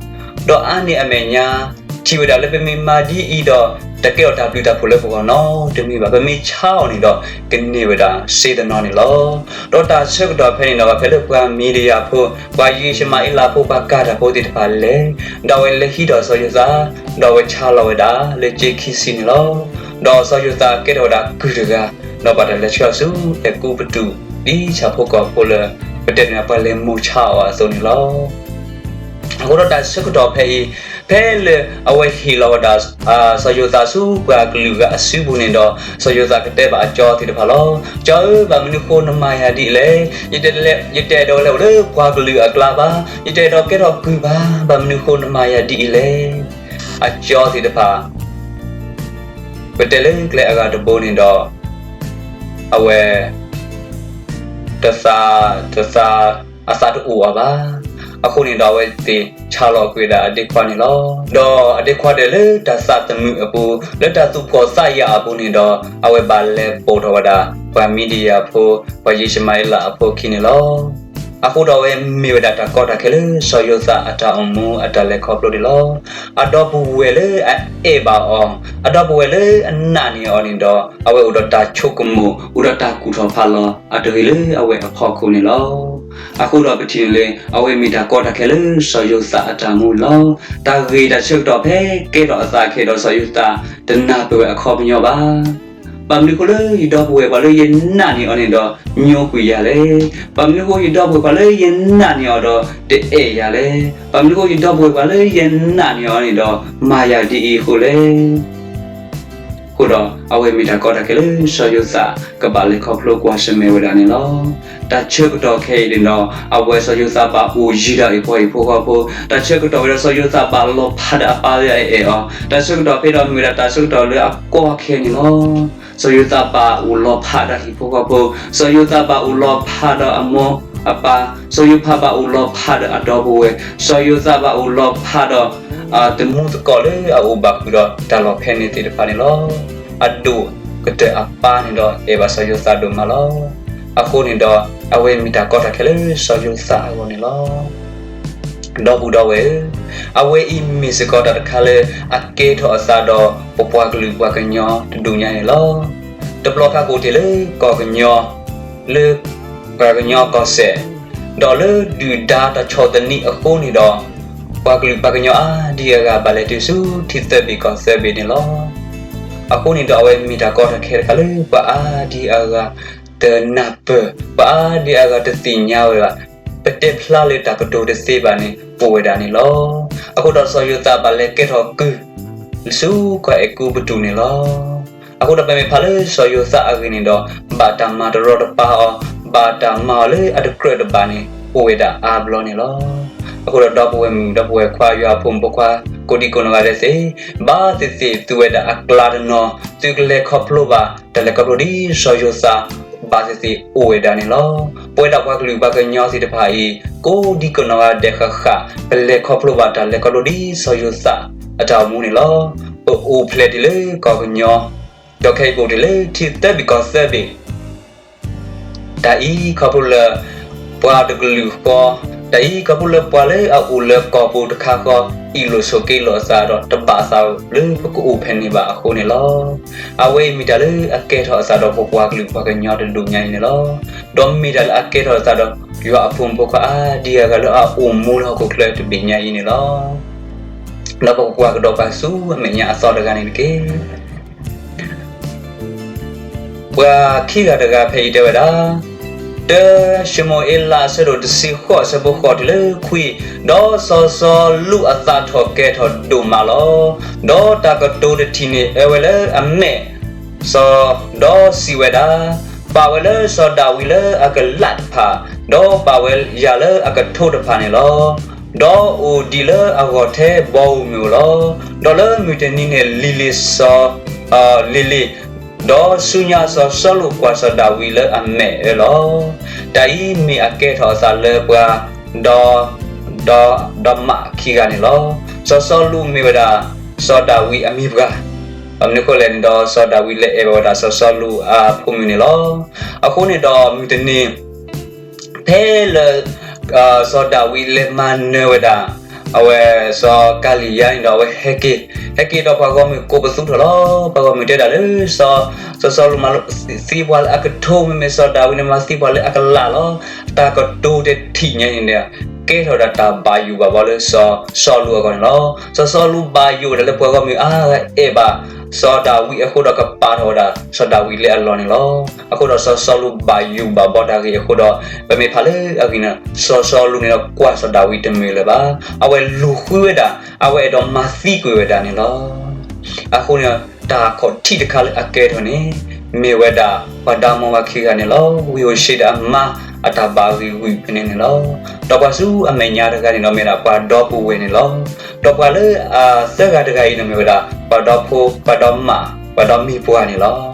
ဒီးအါန့ၢ်အမဲာ်ညါ ထံၣ်ဝဲဒၣ်လၢပမ့ၢ်မၤဒ်အံၤဒီး တကဲထီၣ်တၢ်ဘျုးတၢ်ဖှိၣ်လၢပဂီၢ်နီတမံၤဘၣ်. ပမ့ၢ်ဆါအီၤန့ၣ်ဒီး ကန့ၢ်ဝဲဒၣ်စ့တနီၤန့ၣ်လီၤ. ဒီးတၢ်ဆၢကတီၢ်ဖဲန့ၣ်ဒီး ဖဲလၢပှၤမံဒယၣ်ဖိ, ပှၤယံးၡမၤအ့လးဖိ, ပှၤကၤတၢ်ဖိသ့ၣ်တဖၣ်လဲၤ, ဒီးအဝဲလဲၤဟံးထီၣ်စီၤယိၤသး, ဒီးအဝဲဆါလီၤဝဲဒၣ်လၢစ့ခံဆံန့ၣ်လီၤ. ဒီးစီၤယိၤသးကဲထီၣ်ဝဲဒၣ်ကုၢ်တဂၤ, ဒီးဘၣ်တၢ်လဲၤဆှၢအီၤဆူအဲၤကူပတူး ဒ်ဆၣ်ဖိကီၢ်ဖိလၢ ပတဲန့ၣ်ပှၤလဲၤမိၢ်ဆါအီၤအသိးန့ၣ်လီၤ. အဃိဒီးတၢ်ဆၢကတီၢ်ဖဲအံၤ, ဖဲလၢအဝဲဟ့ၣ်လီၤဝဲဒၣ် စီၤယိၤသးဆူပှၤကလုာ်ဂၤအစုပူၤန့ၣ်ဒီး စီၤယိၤသးကတဲဘၣ်အကၠီသ့ၣ်တဖၣ်လီၤ. ကၠီဧၢ, ဘၣ်မနုၤဃိနမၤယၤဒ်အံၤလဲၣ်. ယတအဲၣ်ဒိးလဲၤအိၣ်လၢပှၤကလုာ်အကျါဘၣ်. ယတအဲၣ်ဒိးကဲထီၣ်ကုၢ်ဘၣ်. ဘၣ်မနုၤဃိနမၤယၤဒ်အံၤလဲၣ်. အကၠီသ့ၣ်တဖၣ် ပတဲလၢကျဲအဂၤတဘိန့ၣ်ဒီး အဝဲ တသး တသး အသးတအိၣ်အီၤဘၣ်. အဃိန့ၣ်ဒီးအဝဲသ့ၣ်ဆါလီၤကွံာ်ဝဲဒၣ်အဒ့ခွါန့ၣ်လီၤ. ဒီးအဒ့ခွါဒီးလၢတၢ်သးသမူအပူၤ, လၢတၢ်သူၣ်ဖှီၣ်သးယာ်အပူၤန့ၣ်ဒီး အဝဲဘၣ်လဲၤပိာ်ထီၣ်ဝဲဒၣ် ပှၤမံဒယၣ်ဖိ, ပှၤယံးၡမၤအ့လးအဖိခံန့ၣ်လီၤ. အဃိဒီးအဝဲမ့ၢ်ဝဲဒၣ်တၢ်ကီတၢ်ခဲလၢစီၤယိၤသးအတၢ်အိၣ်မူအတၢ်လဲၤခီဖျိန့ၣ်လီၤ. အဒီပုၢ်ဝဲၢ်လၢအအဲၣ်ဘၣ်အီၤ, အဒီပုၢ်ဝဲၢ်လၢအနာ်န့ၢ်အီၤန့ၣ်ဒီး အဝဲအိၣ်ဒီးတၢ်ဆိကမိၣ်, အိၣ်ဒီးတၢ်ကူၣ်ထီၣ်ဖးလီၤအတဂ့ၤလၢအဝဲအဖီခိၣ်န့ၣ်လီၤ. အဃိဒီးပထံၣ်န့ၣ်လၢ အဝဲမ့ၢ်တၢ်ကီတၢ်ခဲလၢစီၤယိၤသးအတၢ်အိၣ်မူန့ၣ်လီၤ. တၢ်ဂ့ၢ်တၢ်ဆၢကတီၢ်ဖဲကဲထီၣ်အသးခဲဒီးစီၤယိၤသးတနၢ်ပၢၢ်ဝဲအခီပညီဘၣ်. ဘၣ်မနုၤအဃိလၢယဒီပုၢ်ဝဲၢ်ပှၤလၢယနာ်န့ၢ်အီၤန့ၣ်ဒီး ညိကွံာ်ယၤလဲၣ်. ဘၣ်မနုၤအဃိယဒီပုၢ်ဝဲၢ်ပှၤလၢယနာ်န့ၢ်အီၤဒီးတအဲၣ်ယၤလဲၣ်. ဘၣ်မနုၤအဃိယဒီပုၢ်ဝဲၢ်ပှၤလၢယနာ်န့ၢ်အီၤန့ၣ်ဒီး မၤယၤဒ်အံၤအဃိလဲၣ်. အဃိဒီး အဝဲမ့ၢ်တၢ်ကီတၢ်ခဲလၢစီၤယိၤသးကဘၣ်လဲၤခီဖျိကွၢ်ဆၢၣ်မဲာ်ဝဲဒၣ်န့ၣ်လီၤ. တၢ်ဆၢကတီၢ်ခဲအံၤန့ၣ်ဒီး အဝဲစီၤယိၤသးဘၣ်အိၣ်ယံၤဒီးအပှၤဟံၣ်ဖိဃီဖိ, တၢ်ဆၢကတီၢ်ဝဲဒီးစီၤယိၤသးဘၣ်လီၤဖးဒီးအပၢ်လၢအအဲၣ်အီၤ, တၢ်ဆၢကတီၢ်ဖဲဒီးမ့ၢ်ဝဲဒၣ်တၢ်ဆၢကတီၢ်လၢအကီအခဲန့ၣ်လီၤ. စီၤယိၤသးဘၣ်အိၣ်လီၤဖးဒီးဟံၣ်ဖိဃီဖိ, စီၤယိၤသးဘၣ်အိၣ်လီၤဖးဒီးအမိၢ် အပၢ်, စီၤယိၤဖးဘၣ်အိၣ်လီၤဖးဒီးအဒီပုၢ်ဝဲၢ်, စီၤယိၤသးဘၣ်အိၣ်လီၤဖးဒီး တမူသကိးလၢအအိၣ်ဘၣ်ဃုာ်ဒီးတၢ်လီၢ်ဖဲန့ၣ်သ့ၣ်တဖၣ်န့ၣ်လီၤ. အဒိၣ်ကတၢၢ်အပၢ်န့ၣ်ဒီးအဲၣ်ဘၣ်စီၤယိၤသးဒိၣ်မးလီၤ. အဃိန့ၣ်ဒီး အဝဲမ့ၢ်တၢ်ကီတၢ်ခဲလၢစီၤယိၤသးအဂီၢ်န့ၣ်လီၤ. ဒီပုၢ်ဒီဝဲၢ်ဧၢ, အဝဲအံၤမ့ၢ်စ့ၢ်ကီးတၢ်တခါလၢအကဲထီၣ်အသးဒီးပပှၤကလုာ်ပှၤကညီတဒူၣ်ညါန့ၣ်လီၤ. တဘျီခါကအိၣ်တ့ၢ်လၢကီၢ်ကညီ လၢပှၤကညီကီၢ်စဲၣ်, ဒီးလၢဒုၣ်ဒါတၢ်ဆီၣ်သနံးအဃိန့ၣ်ဒီး ပှၤကလုာ်ပှၤကညီအါဒံအါဂၤဘၣ်လဲၤတုၤဆူထံသၢဘ့ၣ်ကီၢ်သၢဘ့ၣ်န့ၣ်လီၤ. အဃိန့ၣ်ဒီးအဝဲမ့ၢ်တၢ်ကီတၢ်ခဲတခါလၢပှၤအါဒံအါဂၤတနၢ်ပၢၢ်, ပှၤအါဒံအါဂၤတသ့ၣ်ညါဝဲဘၣ်, ပတဲဖျါလၢတၢ်ကတိၤတသ့ဘၣ်န့ၣ် အိၣ်ဝဲဒၣ်န့ၣ်လီၤ. အဃိဒီးစီၤယိၤသးဘၣ်လဲၤကဲထီၣ်ကုၢ် ဆူကီၢ်အဲၤကူပတူးန့ၣ်လီၤ. အဃိဒီးပမ့ၢ်ဖးလၢစီၤယိၤသးအဂ့ၢ်န့ၣ်ဒီး ဘၣ်တၢ်မၤတရီတပါအီၤ, ဘၣ်တၢ်မၤအီၤလၢအတကြၢးတဘၣ်န့ၣ် အိၣ်ဝဲဒၣ်အါဘျီန့ၣ်လီၤ. အဃိဒီးဒီပုၢ်ဝဲၢ်မုၣ်ဒီပုၢ်ဝဲၢ်ခွါ ယွၤအဖိမုၣ်ဖိခွါ ကိးဒံကိးနီၢ်ဂၤဒဲးသ့ၣ်, ဘၣ်သ့ၣ်သ့ၣ်သုဝဲဒၣ်အကျါတနီၤ သုကလဲၤခီဖျိဘၣ်တၢ်လဲၤခီဖျိဒ်စီၤယိၤသး ဘၣ်သ့ၣ်သ့ၣ်အိၣ်ဝဲဒၣ်န့ၣ်လီၤ. ပဝဲဒၣ်ပှၤကလုာ်ပှၤကညီသ့ၣ်တဖၣ်အံၤ ကိးဒံကိးနီၢ်ဂၤဒဲးဃၣ်ဃၣ် ပလဲၤခီဖျိဘၣ်တၢ်လဲၤခီဖျိဒ်စီၤယိၤသးအတၢ်အိၣ်မူန့ၣ်လီၤ. ပအိၣ်ဖျဲၣ်တ့ၢ်လၢကီၢ်ကညီ, ဒီးခဲအံၤပအိၣ်တ့ၢ်လၢထံသၢဘ့ၣ်ကီၢ်သၢဘ့ၣ် တၢ်အံၤခီဖျိလၢ ပှၤတကလုာ်ဃီ, တၢ်အံၤခီဖျိလၢပှၤလၢအအိၣ်လၢကီၢ်ပူၤတခါဃီ အ့ၣ်လိာ်ဆိးက့လိာ်အသးဒီး တဘၣ်သးလၢပကအိၣ်ဖဲန့ၣ်ဘၣ်အဃိန့ၣ်လီၤ. အဝဲအံၤမ့ၢ်တၢ်လၢအကဲထီၣ်အသးဒီးပပှၤကလုာ်ပှၤကညီတဒူၣ်ညါအံၤန့ၣ်လီၤ. ဒီးမ့ၢ်တၢ်လၢအကဲထီၣ်အသးဒီး ယွၤအဖိမုၣ်ဖိခွါအါဒံအါဂၤလၢအအိၣ်မူလၢဟီၣ်ခိၣ်ချၢတဘ့ၣ်ညါအံၤန့ၣ်လီၤ. ဒီးပကကွၢ်ကဒီးပှၤဆူအမဲာ်ညါအသီတဂၤန့ၣ်တက့ၢ်. ပှၤခံဂၤတဂၤဖဲအံၤတဲဝဲဒၣ်, တၢၡမူၤအ့လးအဆၢဒိၣ်တဆံဃိးအဆၢဖိဃိးတုၤလၢခွံ, ဒီးစီၤစီလူးအသးထီၣ်ကဲထီၣ်ဒိၣ်မးလီၤ. ဒီးတၢ်ကတိၤတထံၣ်န့ၣ်အၢဝဲလၢအမဲာ်, စီၤ, ဒီးစံးဝဲဒၣ်, ပာ်ဝဲလၢစီၤဒၤဝံးလၢအကလးတဖၣ်, ဒီးပာ်ဝဲယၤလၢအကထိတဖၣ်န့ၣ်လီၤ. ဒီးအိၣ်ဒံးလၢအဂီၢ်ထဲဘီဧိၤမုၢ်ဧိၤလီၤ. ဒီးလၢမုၢ်တနံၤန့ၣ်လံၤလံၤစီၤ, လံၤလံၤ, ဒီးဆူညါစီၤစီလူးကွၢ်စီၤဒၤဝံးလၢအမဲာ်အၢလီၤ. တၢ်အံၤမ့ၢ်အကဲထီၣ်အသးလၢပှၤ ဒီး, ဒီး, ဒီးမးခံဂၤန့ၣ်လီၤ. စီၤစီလူးမ့ၢ်ဝဲဒၣ် စီၤဒၤဝံးအမံၤပှၢ်, မနုၤအဃိလဲၣ်န့ၣ်ဒီး စီၤဒၤဝံးလဲၤအဲၣ်ဘၣ်ဝဲဒၣ်စီၤစီလူးအဖိမုၣ်န့ၣ်လီၤ. အဃိန့ၣ်ဒီးမုၢ်တနံၤ ဖဲလၢ စီၤဒၤဝံးလဲၤမၤနၢၤဝဲဒၣ် အဝဲစီၤကၤလံၤယါန့ၣ်ဒီး အဝဲဟဲက့ၤ, ဟဲက့ၤဒီးပှၤဂီၢ်မုၢ်ကိးပသူထီၣ်လီၤ. ပှၤဂီၢ်မုၢ်တဲဒၣ်လၢ စီၤစီလူးမၤသံပှၤလၢအကထိ, မ့မ့ၢ်စီၤဒၤဝံးန့ၣ် မၤသံပှၤလၢအကလးလီၤ. တၢ်ကတိၤတထံၣ်ညါန့ၣ် ကဲထီၣ်ဒၣ်တၢ်ဘၣ်ယိၣ်ဘၣ်ဘီလၢစီၤစီလူးအဂီၢ်န့ၣ်လီၤ. စီၤစီလူးဘၣ်ယိၣ်ဝဲဒၣ်လၢပှၤဂီၢ်မုၢ်အါဂၤအဲၣ်ဘၣ် စီၤဒၤဝံးအဃိဒီး ကပာ်ထီၣ်ဝဲဒၣ်စီၤဒၤဝံးလၢအလီၢ်န့ၣ်လီၤ. အဃိဒီးစီၤစီလူးဘၣ်ယိၣ်ဘၣ်ဘီတၢ်ဂ့ၢ်အဃိဒီး ပမ့ၢ်ဖးလၢအဂ့ၢ်န့ၣ် စီၤစီလူးန့ၣ်ဒီးကွၢ်စီၤဒၤဝံးတမုာ်လၢၤဘၣ်. အဝဲလူၤဃုဝဲဒၣ်, အဝဲအဲၣ်ဒိးမၤသံကွံာ်ဝဲဒၣ်န့ၣ်လီၤ. အဃိန့ၣ် တၢ်ခီၣ်ထံးတခါလၢအကဲထီၣ်န့ၣ် မ့ၢ်ဝဲဒၣ်ပှၤဒီမါဝၤခံဂၤန့ၣ်လီၤ. ဝံၤအိၣ်ရှ့ဒၣ်အမါအတၢ်ဘၣ်ဂံာ်ဝံၤဖဲန့ၣ်န့ၣ်လီၤ. ဒီးပှၤဆူအမဲာ်ညါတဂၤန့ၣ်ဒီးမ့ၢ်ဒၣ်ပှၤဒီပုၢ်ဝဲၢ်န့ၣ်လီၤ. ဒီးပှၤလၢအသၢဂၤတဂၤအံၤန့ၣ်မ့ၢ်ဝဲဒၣ် ပှၤဒီဖိ, ပှၤဒီမး, ပှၤဒီမံၤပှၢ်န့ၣ်လီၤ.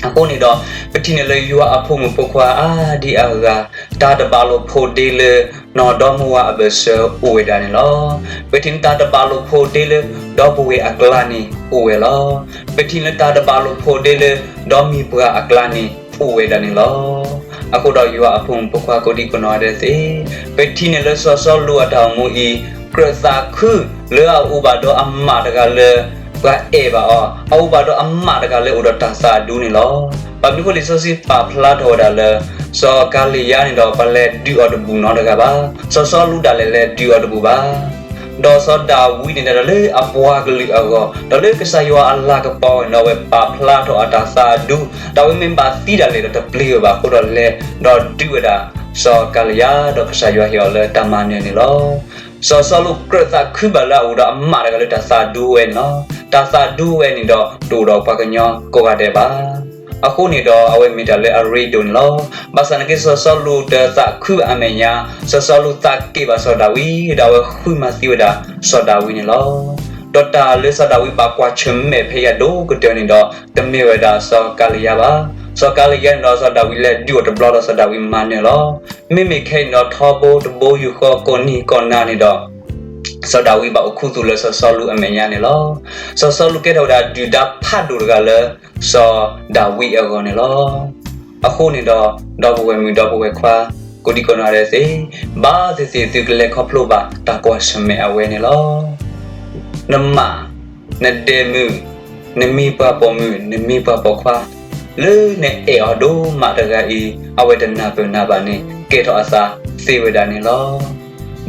အဃိန့ၣ်ဒီး ပထံၣ်န့ၢ်လၢယွၤအဖိမုၣ်ဖိခွါအါဒံအါဂၤ တၢ်တဘၣ်လိာ်ဖိးဒ့လၢ နီၢ်ဒီမါဝၤအဘၢၣ်စၢၤအိၣ်ဝဲဒၣ်န့ၣ်လီၤ. ပထံၣ်န့ၢ်တၢ်တဘၣ်လိာ်ဖိးဒ့လၢ ဒီပုၢ်ဝဲၢ်အကျါန့ၣ်အိၣ်ဝဲလီၤ. ပထံၣ်န့ၢ်တၢ်တဘၣ်လိာ်ဖိးဒ့လၢ ဒီမံၤပှၢ်အကျါန့ၣ်အိၣ်ဝဲဒၣ်န့ၣ်လီၤ. အဃိဒီးယွၤအဖိမုၣ်ဖိခွါကိးဒံကိးနီၢ်ဂၤဒဲးသ့ၣ်, ပထံၣ်န့ၢ်လၢစီၤစီလူးအတၢ်အိၣ်မူအံၤ ကြၢးသးခုလၢအအိၣ်ဘၣ်ဒီးအမးတဂၤလၢ ပှၤအဲၣ်ဘၣ်အီၤ, အအိၣ်ဘၣ်ဒီးအမးတဂၤလၢအိၣ်ဒီးတၢ်သးဒူန့ၣ်လီၤ. ဘၣ်မနုၤအဃိလံာ်စီဆှံပာ်ဖျါထီၣ်ဝဲဒၣ်လၢ စီၤကၤလံၤယါန့ၣ်ဒီး ပှၤလဲၤဒုးအီၤတဘူၣ်နီတဂၤဘၣ်. စီၤစီလူးဒၣ်လဲာ်လဲၤဒုးအီၤတဘူၣ်ဘၣ်. ဒီးစီၤဒၤဝံးန့ၣ်ဒၣ်လၢအပှၤကလုာ်အဂီၢ်, ဒီးလၢကစၢ်ယွၤအလၤကပီၤဝဲန့ၣ်ဒီး အဝဲပာ်ဖျါထီၣ်အတၢ်သးဒူ, တၢ်ဝဲမ့ၢ်ဘၣ်သံဒၣ်လဲာ်ဒီးတပျံၤဝဲဘၣ်အဃိဒီးလဲၤ, ဒီးဒုးဝဲဒၣ် စီၤကၤလံၤယါ ဒီးကစၢ်ယွၤဟ့ၣ်အီၤလၢတၢ်မၤနၢၤန့ၣ်လီၤ. စီၤစီလူးကြၢးသးခုဘၣ်လၢအအိၣ်ဒီးအမးတဂၤလၢတၢ်သးဒူဝဲန့ၣ်လီၤ. တၢ်သးဒူဝဲန့ၣ်ဒီး တအိၣ်ဒီးပှၤကညီကိးဂၤဒဲးဘၣ်. အဃိန့ၣ်ဒီး အဝဲမ့ၢ်တၢ်လၢအရ့ဒိၣ်န့ၣ်လီၤ. ဘၣ်ဆၣ်နာ်က့ စီၤစီလူးတသးခုအမဲာ်ညါ, စီၤစီလူးသးက့ၤဘၣ်စီၤဒၤဝံး, ဒီးအဝဲဃုမၤသံဝဲဒၣ် စီၤဒၤဝံးန့ၣ်လီၤ. ဒီးတၢ်လၢစီၤဒၤဝံးဘၣ်ကွၢ်ဆၢၣ်မဲာ်ဖဲအံၤအဒိၣ်ကတၢၢ်န့ၣ်ဒီး တမ့ၢ်ဝဲဒၣ်စီၤကၤလံၤယါဘၣ်. စီၤကၤလယဲန့ၣ်ဒီး စီၤဒၤဝံးလဲၤဒုးအီၤတဘျီဒီး စီၤဒၤဝံးမၤနၢၤလီၤ. မ့မ့ၢ်ခဲအံၤန့ၣ်ဒီး ထီဘိတဘိယူၢ်ဃီကိးနံၤကိးနၤန့ၣ်ဒီး စီၤဒၤဝံးဘၣ်အိၣ်ခူသူၣ်လၢ စီၤစီလူးအမဲာ်ညါန့ၣ်လီၤ. စီၤစီလူးကဲထီၣ်ဝဲဒၣ်ဒုၣ်ဒါဖးဒိၣ်တဂၤလၢ စီၤဒၤဝံးအဂီၢ်န့ၣ်လီၤ. အဃိန့ၣ်ဒီး ဒီပုၢ်ဝဲၢ်မုၣ်ဒီပုၢ်ဝဲၢ်ခွါ ကိးဒံကိးနီၢ်ဒဲးသ့ၣ်, ဘၣ်သ့ၣ်သ့ၣ်သုကလဲၤခီဖျိဘၣ်တၢ်ကွၢ်ဆၢၣ်မဲာ်အဝဲန့ၣ်လီၤ. နမး, နဒဲးမုၣ်, နမ့ၢ်ပှၤပိာ်မုၣ်, နမ့ၢ်ပှၤပိာ်ခွါ, လၢနအဲၣ်အီၤဒိၣ်မးတဂၤအံၤ အဝဲတနၢ်ပၢၢ်နၤဘၣ်န့ၣ် ကဲထီၣ်အသးသ့ဝဲဒၣ်န့ၣ်လီၤ.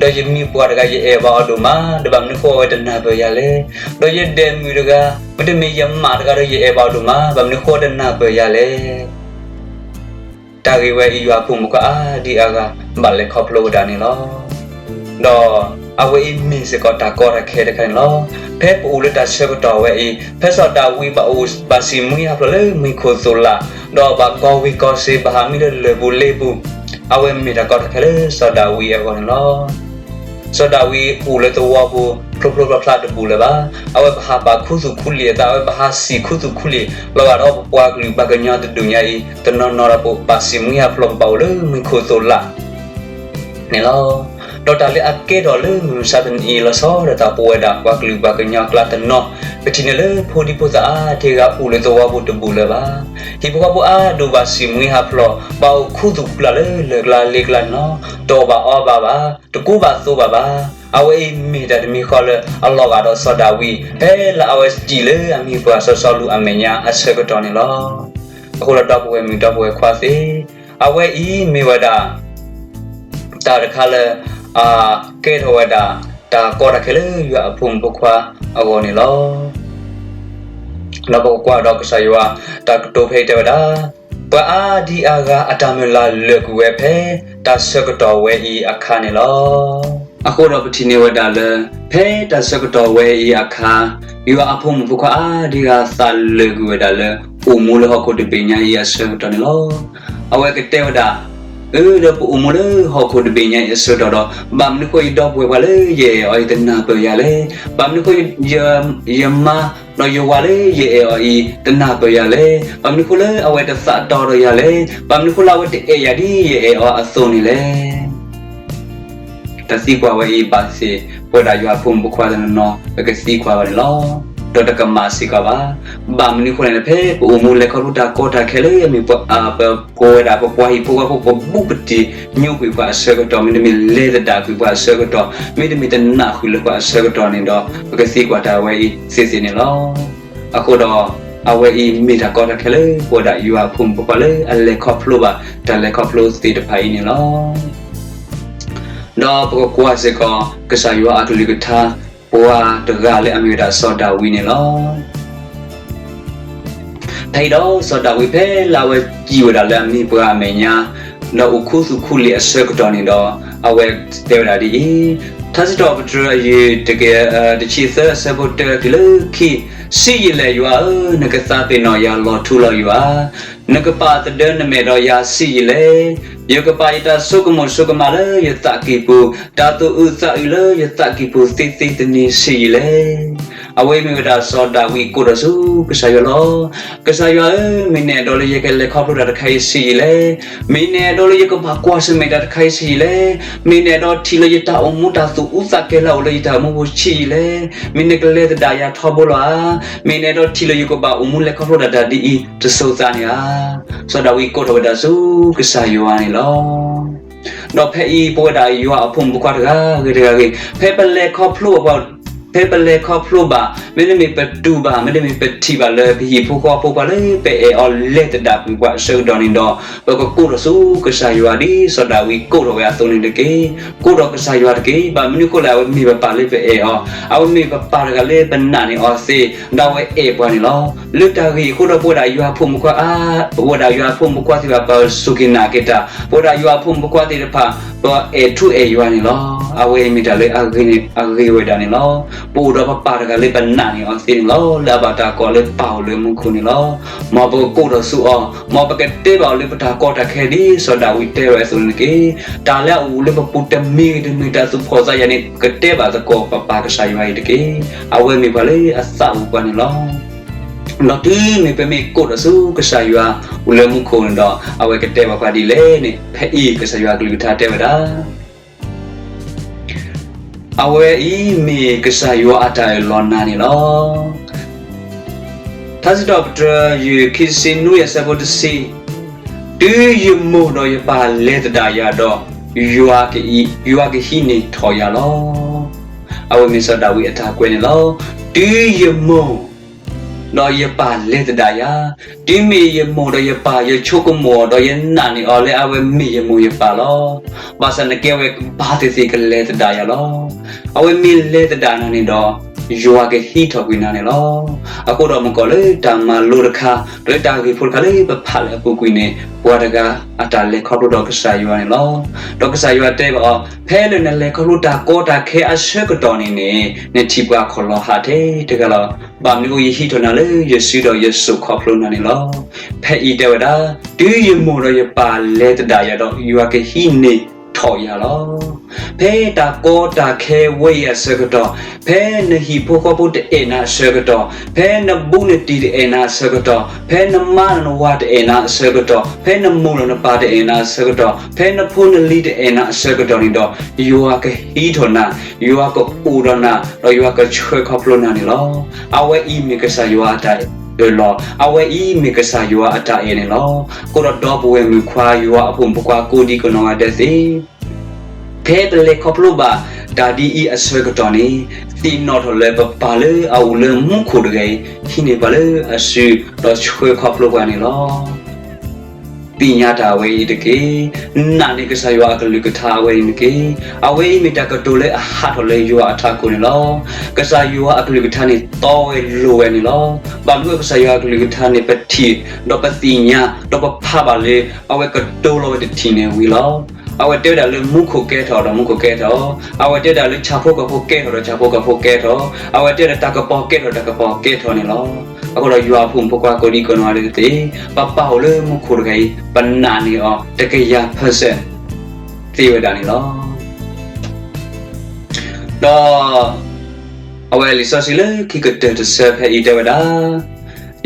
ဒီးယမ့ၢ်ပှၤတဂၤယအဲၣ်ဘၣ်အီၤဒိၣ်မး, ဒီးဘၣ်မနုၤဃိအဝဲတနၢ်ပၢၢ်ယၤလဲၣ်. ဒီးယဒဲးမုၣ်တဂၤ, မ့တမ့ၢ်ယမးတဂၤဒီးယအဲၣ်ဘၣ်အီၤဒိၣ်မး, ဘၣ်မနုၤဃိတနၢ်ပၢၢ်ယၤလဲၣ်. တၢ်ဂ့ၢ်ဝဲအံၤ ယွၤအဖိမုၣ်ဖိခွါအါဒံအါဂၤ ဘၣ်လဲၤခီဖျိဝဲဒၣ်န့ၣ်လီၤ. ဒီးအဝဲအံၤမ့ၢ်စ့ၢ်ကီးတၢ်ကီတၢ်ခဲတခါန့ၣ်လီၤ. ဖဲပအိၣ်လၢတၢ်ဆၢကတီၢ်ဝဲအံၤ, ဖဲစီၤဒၤဝံးဘၣ်အိၣ်ဘၣ်စံၣ်မှံဟးဖျိးလၢမံခိၣ်သိၣ်လာ်, ဒီးဘၣ်ကီဝံၤကီစ့ၤ ဘၣ်ဟးမံလၢလၢၢ်ပူၤလ့ပူၤ, အဝဲမ့ၢ်တၢ်ကီတၢ်ခဲလၢစီၤဒၤဝံးအဂီၢ်န့ၣ်လီၤ. စီၤဒၤဝံးအိၣ်လၢသဝီပူၤ ဖျိဖျိဖျါဖျါတဘူၣ်လၢၤဘၣ်. အဝဲပဟးပာ်ခူသူၣ်ခူလံာ်အသး, အဝဲပဟးစံၣ်ခူသူၣ်ခူလံာ် လီၤဂာ်ဒီးပပှၤကလုာ်ပှၤကညီတဒူၣ်ညါအံၤ တနီၤနီၤဒီးပဘၣ်စံၣ်မှံဟးဖျိး ပဘၣ်အိၣ်လၢမံခိၣ်သိၣ်လာ် န့ၣ်လီၤ. ဒီးတၢ်လၢအကဲထီၣ်လၢမုၢ်မဆါတနံၤအံၤ လီၤဆီဒၣ်တၢ်ပဝဲဒၣ်ပှၤကလုာ်ပှၤကညီအကျါတနီၤ, ပထံၣ်န့ၢ်လၢဖိဒံဖိသၣ်အါဒံအါဂၤအိၣ်လၢသဝီပူၤတဘူၣ်လၢၤဘၣ်. ဟံၣ်ဖိဃီဖိအါဒိၣ်ဘၣ်စံၣ်မှံဟးဖျိး, ဘၣ်အိၣ်ခူသူၣ်ခူလံာ်လၢလၢၢ်ကျါလ့ကျါန့ၣ်လီၤ. တအီၣ်ဘၣ်အီဘၣ်ဘၣ်, တကူဘၣ်သိးဘၣ်ဘၣ်. အဝဲအံၤမ့ၢ်တၢ်တမံၤဃီလၢအလီၤဂာ်ဒီးစီၤဒၤဝံး ဖဲလၢအဝဲစံၣ်လၢအမံၤပှၢ်စီၤစီလူးအမဲာ်ညါအဆၢကတီၢ်န့ၣ်လီၤ. အဃိဒီးဒီပုၢ်ဝဲၢ်မုၣ်ဒီပုၢ်ဝဲၢ်ခွါသ့ၣ်, အဝဲအံၤမ့ၢ်ဝဲဒၣ် တၢ်တခါလၢ အကဲထီၣ်ဝဲဒၣ် တၢ်ကီတၢ်ခဲလၢယွၤအဖိမုၣ်ဖိခွါအဂီၢ်န့ၣ်လီၤ. ဒီးပကကွၢ်ဒီးကစၢ်ယွၤ တၢ်ကတိၤဖဲအံၤတဲဝဲဒၣ်, ပှၤအါဒံအါဂၤအတၢ်မုၢ်လၢ်လၢာ်ကွံာ်ဝဲဖဲ တၢ်ဆၢကတီၢ်ဝဲအံၤအခါန့ၣ်လီၤ. အဃိဒီးပထံၣ်န့ၢ်ဝဲဒၣ်လၢ ဖဲတၢ်ဆၢကတီၢ်ဝဲအံၤအခါ ယွၤအဖိမုၣ်ဖိခွါအါဒံအါဂၤသးလၢာ်ကွံာ်ဝဲဒၣ်လၢ အိၣ်မူလၢဟီၣ်ခိၣ်တဘ့ၣ်ညါအံၤအဆၢကတီၢ်န့ၣ်လီၤ. အဝဲကတဲဝဲဒၣ်, အၢ လၢပအိၣ်မူလၢဟီၣ်ခိၣ်တဘ့ၣ်ညါအံၤအဆၢကတီၢ်ဒီး ဘၣ်မနုၤဃိယဒီပုၢ်ဝဲၢ်ပှၤလၢယအဲၣ်အီၤအံၤတနၢ်ပၢၢ်ယၤလဲၣ်. ဘၣ်မနုၤဃိ ယမါ ဒီးယဝၤလၢယအဲၣ်အီၤအံၤ တနၢ်ပၢၢ်ယၤလဲၣ်. ဘၣ်မနုၤဃိလၢအဝဲတသးတီဒီးယၤလဲၣ်. ဘၣ်မနုၤဃိလၢအဝဲတအဲၣ်ယၤဒ်ယအဲၣ်အီၤအသိးန့ၣ်လဲၣ်. တၢ်သံကွၢ်ဝဲအံၤဘၣ်သ့ၣ် ပဝဲဒၣ်ယွၤအဖိမုၣ်ဖိခွါတနီၤနီၤ ပကသံကွၢ်ဘၣ်န့ၣ်လီၤ. ဒီးတကမၣ်စ့ၢ်ကီးဘၣ်. ဘၣ်မနုၤအဃိန့ၣ် ဖဲပအိၣ်မူလဲၤခီဖျိတၢ်ကီတၢ်ခဲလၢအမ့ၢ် ပဝဲဒၣ်ပပှၤဟံၣ်ဖိဃီဖိ ပဘူးပတံၢ်ညိကွံာ်ပှၤအဆၢကတီၢ် မ့တမ့ၢ်လဲၤသဒၣ်ကွံာ်ပှၤအဆၢကတီၢ် မ့တမ့ၢ်တနၢ်ဃုာ်လၢပှၤအဆၢကတီၢ်န့ၣ်ဒီး ပကသံကွၢ်တၢ်ဝဲအံၤသ့ၣ်သ့ၣ်န့ၣ်လီၤ. အဃိဒီး အဝဲအံၤမ့ၢ်တၢ်ကီတၢ်ခဲလၢ ပဝဲဒၣ်ယွၤအဖိမုၣ်ဖိခွါလၢအလဲၤခီဖျိဘၣ် တၢ်လဲၤခီဖျိသ့ၣ်တဖၣ်အံၤန့ၣ်လီၤ. ဒီးပကကွၢ်စ့ၢ်ကီး ကစၢ်ယွၤအကလုၢ်ကထါ ပှၤတဂၤလၢအမ့ၢ်ဝဲဒၣ်စီၤဒၤဝံးန့ၣ်လီၤ. ဖဲအံၤဒီးစီၤဒၤဝံးဖဲလၢအဝဲစံၣ်ဝဲဒၣ်လၢအမံၤပှၢ်အမဲာ်ညါ ဒီးအိၣ်ခူသူၣ်ခူလံာ်အဆၢကတီၢ်န့ၣ်ဒီး အဝဲတဲဝဲဒၣ်ဒ်အံၤ, ထါစံးထီၣ်ပတြၢၤအယုၢ်တကယၤ တဆံသၢအဆၢဖိတၢတုၤလၢခံ, ဆံးယံာ်လဲၣ်ယွၤဧၢ, နကသးပ့ၤနီၣ်ယၤလီၤထူလီၤယိာ်ဧါ. နကပာ်သဒၢနမဲာ်ဒီးယၤဆံးယံာ်လဲၣ်. ယကပာ်ယတၢ်ဆိကမိၣ်ဆိကမးလၢယသးကံၢ်ပူၤ, တၢ်သူၣ်အုးသးအုးလၢယသးကံၢ်ပူၤသ့သ့တနံၤဆံးယံာ်လဲၣ်. အဝဲအံၤမ့ၢ်ဝဲဒၣ်စီၤဒၤဝံးကိးထီၣ်ဆူကစၢ်ယွၤလီၤ. ကစၢ်ယွၤဧၢ, မ့ၢ်နအဲၣ်ဒိးလၢယကလဲၤခီဖျိတၢ်တခါအံၤဆံးယံာ်လဲၣ်. မ့ၢ်နအဲၣ်ဒိးလၢယကဘၣ်ကွၢ်ဆၢၣ်မဲာ်တၢ်တခါအံၤဆံးယံာ်လဲၣ်. မ့ၢ်နအဲၣ်ဒိးထံၣ်လၢယတၢ်အိၣ်မူတၢ်သူၣ်အုးသးကဲၤလၢအအိၣ်လၢယတၢ်အိၣ်မူပူၤဆံးယံာ်လဲၣ်. မ့ၢ်နကလဲၤသဒၣ်ယၤထီဘိလီၤဧါ. မ့ၢ်နအဲၣ်ဒိးထံၣ်လၢယကဘၣ်အိၣ်မူလဲၤခီဖျိဒၣ်တၢ်ဒ်အံၤတစိၤသးန့ၣ်ဧါ. စီၤဒၤဝံးကိးထီၣ်ဝဲဒၣ်ဆူကစၢ်ယွၤန့ၣ်လီၤ. ဒီးဖဲအံၤပဝဲဒၣ်ယွၤအဖိမုၣ်ဖိခွါတဂၤဂ့ၤတဂၤဂ့ၤ, ဖဲပလဲၤခီဖျိ ဖဲပလဲၤခီဖျိဘၣ်, မ့တမ့ၢ်ပတူၢ်ဘၣ်, မ့တမ့ၢ်ပထံၣ်ဘၣ်လၢပဟံၣ်ဖိဃီဖိပှၤလၢပအဲၣ်အီၤလဲၤသဒၣ်ကွံာ်ပှၤအဆၢကတီၢ်န့ၣ်ဒီး, ပကကိးထီၣ်ဆူကစၢ်ယွၤဒ်စီၤဒၤဝံးကိးထီၣ်ဝဲအသိးန့ၣ်တက့ၢ်. ကိးထီၣ်ကစၢ်ယွၤတက့ၢ်. ဘၣ်မနုၤဃိလဲၣ်, အဝဲမ့ၢ်ပပၢ်လၢပအဲၣ်အီၤ, အဝဲမ့ၢ်ပပၢ်တဂၤလၢပနာ်န့ၢ်အီၤသ့, ဒီးအဝဲအဲၣ်ပှၤန့ၣ်လီၤ. လၢတၢ်ဂ့ၢ်အံၤအဃိဒီး ပဝဲဒၣ်ယွၤအဖိမုၣ်ဖိခွါအါ, ပဝဲဒၣ်ယွၤအဖိမုၣ်ဖိခွါသ့ၣ်တဖၣ် ပစူၢ်က့ၤနာ်က့ၤတၢ်, ပဝဲဒၣ်ယွၤအဖိမုၣ်ဖိခွါသ့ၣ်တဖၣ် ပအဲၣ်ထူအဲၣ်ယွၤန့ၣ်လီၤ. အဝဲအံၤမ့ၢ်တၢ်လၢအဂ့ၤဝဲဒၣ်န့ၣ်လီၤ. ပအိၣ်ဒီးပပၢ်တဂၤလၢပနာ်န့ၢ်အီၤသ့န့ၣ်လီၤ. လၢအဘၣ်တၢ်ကိးလၢပၢ်အိၣ်လၢမူခိၣ်န့ၣ်လီၤ. မ်ပကကိးထီၣ်ဆူအီၤ, မ်ပကတဲဘၣ်အီၤလၢပတၢ်ကီတၢ်ခဲဒ်စီၤဒၤဝံးတဲဝဲအသိးန့ၣ်တက့ၢ်. တၢ်လၢအအိၣ်လၢပပူၤတမံၤဂ့ၤတမံၤ တၢ်သူၣ်ဖှီၣ်သးယာ်န့ၣ် ပကတဲဘၣ်သကိးပပၢ်ကစၢ်ယွၤအံၤတက့ၢ်. အဝဲမ့ၢ်ပှၤလၢအသးဝံၣ်ပှၤန့ၣ်လီၤ. ဒီးတုၤမ့ၢ်ပမ့ၢ်ကိးထီၣ်ဆူကစၢ်ယွၤအိၣ်လၢမူခိၣ်န့ၣ်ဒီး အဝဲကတဲဘၣ်ပှၤဒ်လဲၣ်န့ၣ် ဖဲအံၤကစၢ်ယွၤအကလုၢ်ကထါတဲဝဲဒၣ် အဝဲအံၤမ့ၢ်ကစၢ်ယွၤအတၢ်အၢၣ်လီၤနၤန့ၣ်လီၤ. ထါစံးထီၣ်ပတြၢၤ ယုၢ်ခံဆံနွံအဆၢဖိတဆံ, တုၤယမိၢ်ဒီးယပၢ်လဲၤသဒၣ်ယၤဒီး, ယွၤကဟံးန့ၢ်ထီၣ်ယၤလီၤ. အဝဲမ့ၢ်စီၤဒၤဝံးအတၢ်ကွဲးန့ၣ်လီၤ. တုၤယမိၢ် ဒီးယပၢ်လဲၤသဒၣ်ယၤ, တုၤမ့ၢ်ယမိၢ်ဒီးယပၢ် ယဆိကမိၣ်အီၤဒီးယနာ်န့ၢ်အီၤလၢအဝဲမ့ၢ်ယမိၢ်ယပၢ်လီၤ. ဘၣ်ဆၣ်နကဲဝဲဘၣ်သ့ၣ်သ့ၣ်ကလဲၤသဒၣ်ယၤလီၤ. အဝဲမ့ၢ်လဲၤသဒၣ်နၤန့ၣ်ဒီး ယွၤကဟံးထီၣ်ကွံာ်နၤန့ၣ်လီၤ. အဃိဒီးမ့ၢ်ကီးလၢတၢ်မၤလိတခါ ဒီးလၢတၢ်ဂ့ၢ်ဖိတခါလၢပဖးလၢအပူၤကွံာ်န့ၣ် ပှၤတဂၤအတၢ်လဲၤခီဖျိဒီးကစၢ်ယွၤန့ၣ်လီၤ. ဒီးကစၢ်ယွၤတဲဘၣ်အီၤ, ဖဲလၢနလဲၤခီဖျိတၢ်ကီတၢ်ခဲအဆၢကတီၢ်န့ၣ်န့ၣ် နထံၣ်ပှၤခီၣ်လီၤဟးထဲတဂၤလီၤ. ဘၣ်မနုၤအဃိယဟံးထီၣ်နၤလၢယစုဒီးယစိာ်ခီဖျိနၤန့ၣ်လီၤ. ဖဲအံၤတဲဝဲဒၣ်, တုၤယမိၢ်ဒီးယပၢ်လဲၤသဒၣ်ယၤဒီး ယွၤကဟံးန့ၢ်ထီၣ်ယၤလီၤ. ဖဲတၢ်ကီတၢ်ခဲဝဲအံၤအဆၢကတီၢ်, ဖဲနဟံၣ်ဖိဃီဖိတအဲၣ်နၤအဆၢကတီၢ်, ဖဲနဘူးနတံၢ်တအဲၣ်နၤအဆၢကတီၢ်, ဖဲနမါဒီးနဝၤတအဲၣ်နၤအဆၢကတီၢ်, ဖဲနမိၢ်ဒီးနပၢ်တအဲၣ်နၤအဆၢကတီၢ်, ဖဲနဖိနလံၤတအဲၣ်နၤအဆၢကတီၢ်န့ၣ်ဒီး, ယွၤကဟံးထီၣ်နၤ, ယွၤကအိၣ်ဒီးနၤ, ဒီးယွၤကဆှၢခီဖျိနၤန့ၣ်လီၤ. အဝဲအံၤမ့ၢ်ကစၢ်ယွၤအတၢ်အၢၣ်လီၤ, အဝဲအံၤမ့ၢ်ကစၢ်ယွၤအတၢ်အဲၣ်န့ၣ်လီၤ. အဃိဒီးဒီပုၢ်ဝဲၢ်မုၣ်ခွါ ယွၤအဖိမုၣ်ဖိခွါကိးဒံကနီၢ်ဂၤဒဲးသ့ၣ် ဖဲပလဲၤခီဖျိဘၣ်တၢ်ဒ်အံၤအဆၢကတီၢ်န့ၣ်, သ့ၣ်နီၣ်ထီၣ်လၢပပၢ်လၢအအိၣ်လၢမူခိၣ်တဂၤအံၤ ဟံးန့ၢ်ပှၤလၢအစု ဒီးဆှၢခီဖျိပှၤန့ၣ်လီၤ. သ့ၣ်ညါတၢ်အဝဲအံၤတက့ၢ်. နာ်န့ၢ်ကစၢ်ယွၤအကလုၢ်ကထါအဝဲအံၤတက့ၢ်. အဝဲအံၤမ့ၢ်တၢ်ကတိၤလၢအဟးထီၣ်လၢယွၤအထးခိၣ်န့ၣ်လီၤ. ကစၢ်ယွၤအကလုၢ်ကထါန့ၣ် တီဝဲလိၤဝဲန့ၣ်လီၤ. ဘၣ်မနုၤအဃိကစၢ်ယွၤအကလုၢ်ကထါန့ၣ် ပထံၣ်, ဒီးပသ့ၣ်ညါ, ဒီးပဖးဘၣ်လၢ အဝဲကတိၤလီၤဝဲတထံၣ်န့ၣ်ဝံၤလီၤ. အဝဲတဲဝဲဒၣ်လၢမူခိၣ်ကဲထီၣ်ဒီးမူခိၣ်ကဲထီၣ်, အဝဲတဲဝဲဒၣ်လၢဆၣ်ဖိကီၢ်ဖိကဲထီၣ်ဒီးဆၣ်ဖိကီၢ်ဖိကဲထီၣ်, အဝဲတဲဝဲဒၣ်တၢ်ကပီၤကဲထီၣ်ဒီးတၢ်ကပီၤကဲထီၣ်န့ၣ်လီၤ. အဃိဒီးယွၤအဖိမုၣ်ဖိခွါကိးဒံကနီၢ်ဂၤဒဲးသ့ၣ်, ပပၢ်အိၣ်လၢမူခိၣ်တဂၤအံၤ ပနာ်န့ၢ်အီၤတကယၤpercentသ့ဝဲဒၣ်န့ၣ်လီၤ. ဒီး အဝဲလံာ်စီဆှံလၢခံကတၢၢ်တဆၢဖဲအံၤတဲဝဲဒၣ်,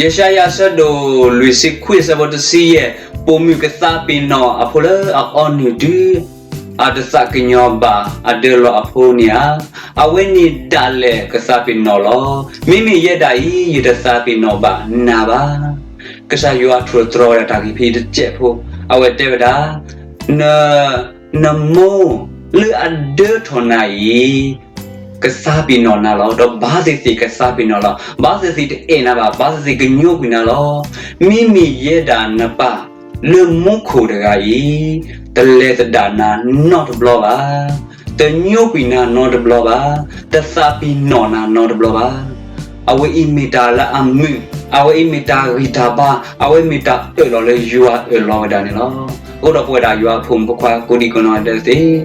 ယၡါယၤအဆၢဒိၣ်လွံၢ်ဆံခွံအဆၢဖိတဆံယဲၢ်, ပိာ်မုၣ်ကသးပ့ၤနီၣ်အဖိလၢအအီနုၢ်တုၤ အတသးကညီၤဘၣ်အဒၢလီၤအဖိန့ၣ်ဧါ. အဝဲန့ၣ်ဒၣ်လဲာ်ကသးပ့ၤနီၣ်လီၤ. မ့မ့ၢ်ယဲဒၣ်အံၤ ယတသးပ့ၤနီၣ်ဘၣ်နၤဘၣ်. ကစၢ်ယွၤထိၣ်သတြီၤဝဲဒၣ်တၢ်ဂ့ၢ်ဖဲအံၤတစဲးဖိ, အဝဲတဲဝဲဒၣ်, န နမိၢ်လၢအဒၢထီၣ်နၤအံၤ ကသးပ့ၤနီၣ်နၤလီၤ. ဒီးဘၣ်သ့ၣ်သ့ၣ်ကသးပ့ၤနီၣ်လီၤ. ဘၣ်သ့ၣ်သ့ၣ်တအဲၣ်နၤဘၣ်, ဘၣ်သ့ၣ်သ့ၣ်ကညိကွံာ်နၤလီၤ. မ့မ့ၢ်ယဲဒၣ်နပၢ်လၢမူခိၣ်တဂၤအံၤ တလဲၤသဒၣ်နၤနီတဘျီဘၣ်, တညိကွံာ်နၤနီတဘျီဘၣ်, တသးပ့ၤနီၣ်နၤနီတဘျီဘၣ်. အဝဲအံၤမ့ၢ်တၢ်လၢအမုာ်, အဝဲအံၤမ့ၢ်တၢ်ဂံၢ်တၢ်ဘါ, အဝဲမ့ၢ်တၢ်အၢၣ်လီၤလၢယွၤအၢၣ်လီၤဝဲဒၣ်န့ၣ်လီၤ. အဃိဒီးပဝဲဒၣ်ယွၤအဖိမုၣ်ဖိခွါကိးဒံကနီၢ်ဂၤဒဲးသ့ၣ်,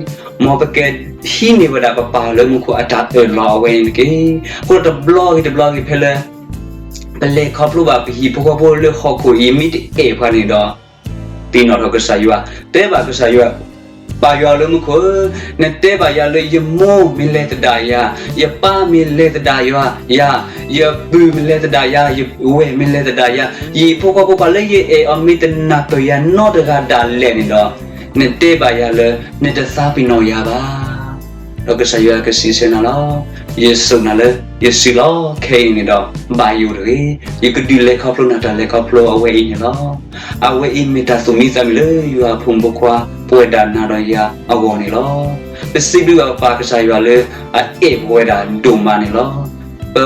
မ်ပကဟံးန့ၢ်ဝဲဒၣ်ပပၢ်လၢမူခိၣ်အတၢ်အၢၣ်လီၤအဝဲန့ၣ်တက့ၢ်. အဃိဒီးတဘျီဂ့ၤတဘျီဂ့ၤဖဲလၢ ပလဲၤခီဖျိဘၣ်ပဟံၣ်ဖိဃီဖိလၢဟီၣ်ခိၣ်အံၤ မ့ၢ်တအဲၣ်ပှၤန့ၣ်ဒီး သ့ၣ်နီၣ်ထီၣ်ကစၢ်ယွၤ, တဲဘၣ်ကစၢ်ယွၤ, ပၢ်ယွၤလၢမူခိၣ်ဧၢ, နတဲဘၣ်ယၤလၢယမိၢ်မ့ၢ်လဲၤသဒၣ်ယၤ, ယပၢ်မ့ၢ်လဲၤသဒၣ်ယၤ, ယပုၢ်မ့ၢ်လဲၤသဒၣ်ယၤ, ယဝဲၢ်မ့ၢ်လဲၤသဒၣ်ယၤ, ယဟံၣ်ဖိဃီဖိပှၤလၢယအဲၣ်အီၤမ့ၢ်တနၢ်ပၢၢ်ယၤနီတဂၤဒၣ်လဲာ်န့ၣ်ဒီး, နတဲဘၣ်ယၤလၢ နတသးပ့ၤနီၣ်ယၤဘၣ်. ဒီးကစၢ်ယွၤကစံးဆၢနၤလီၤ, ယစိာ်နၤလၢယစုလီၤ. ခဲအံၤန့ၣ်ဒီး ဘၣ်ယိၣ်တဂ့ၤ, ယကဒုးလဲၤခီဖျိနၤတၢ်လဲၤခီဖျိအဝဲအံၤန့ၣ်လီၤ. အဝဲအံၤမ့ၢ်တၢ်သူၣ်မံသးမုာ်လၢယွၤအဖိမုၣ်ဖိခွါ ပဝဲဒၣ်နၤဒီးယၤအဂီၢ်န့ၣ်လီၤ. ပစံးဘျုးဘၣ်ပပၢ်ကစၢ်ယွၤလၢအအဲၣ်ပဝဲဒၣ်ဒိၣ်မးန့ၣ်လီၤ. ပ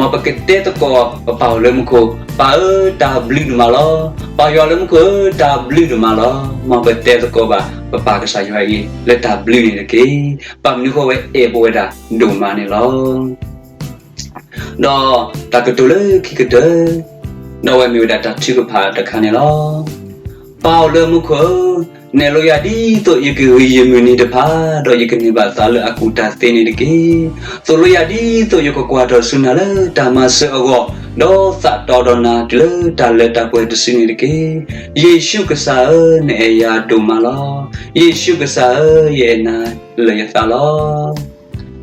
မ်ပကတဲသကိးပပၢ်အိၣ်လၢမူခိၣ်, ပၢ်ဧၢ တၢ်ဘျုးဒိၣ်မးလီၤ. ပၢ်ယွၤလၢမူခိၣ်ဧၢ တၢ်ဘျုးဒိၣ်မးလီၤ. မ်ပတဲသကိးဘၣ်ပပၢ်ကစၢ်ယွၤအံၤ လၢတၢ်ဘျုးန့ၣ်တက့ၢ်. ဘၣ်မနုၤအဃိဝဲအဲၣ်ပဝဲဒၣ်ဒိၣ်မးန့ၣ်လီၤ. ဒီးတၢ်ကတိၤလၢခံကတၢၢ်, ဒီးအဝဲမ့ၢ်ဝဲဒၣ်တၢ်ထုကဖၣ်တခါန့ၣ်လီၤ. ပၢ်အိၣ်လၢမူခိၣ်ဧၢ, နဲၣ်လိယၤဒ်သိးယကဂံၢ်ယမုၢ်နံၤတဖၣ်, ဒီးယကန့ၢ်ဘၣ်သးလၢအကူၣ်တၢ်သ့န့ၣ်တက့ၢ်. သိၣ်လိယၤဒ်သိးယကကွၢ်ထီၣ်ဆူနၤလၢတၢ်မၤစၢၤအဂီၢ်, ဒီးသးတီဒီးနၤတုၤလၢတၢ်လၢတၢ်ပှဲၤတစုန့ၣ်တက့ၢ်. ယ့ၣ်ၡူးကစၢ်ဧၢ, နအဲၣ်ယၤဒိၣ်မးလီၤ. ယ့ၣ်ၡူးကစၢ်ဧၢ, ယအဲၣ်နၤလၢယသးလီၤ.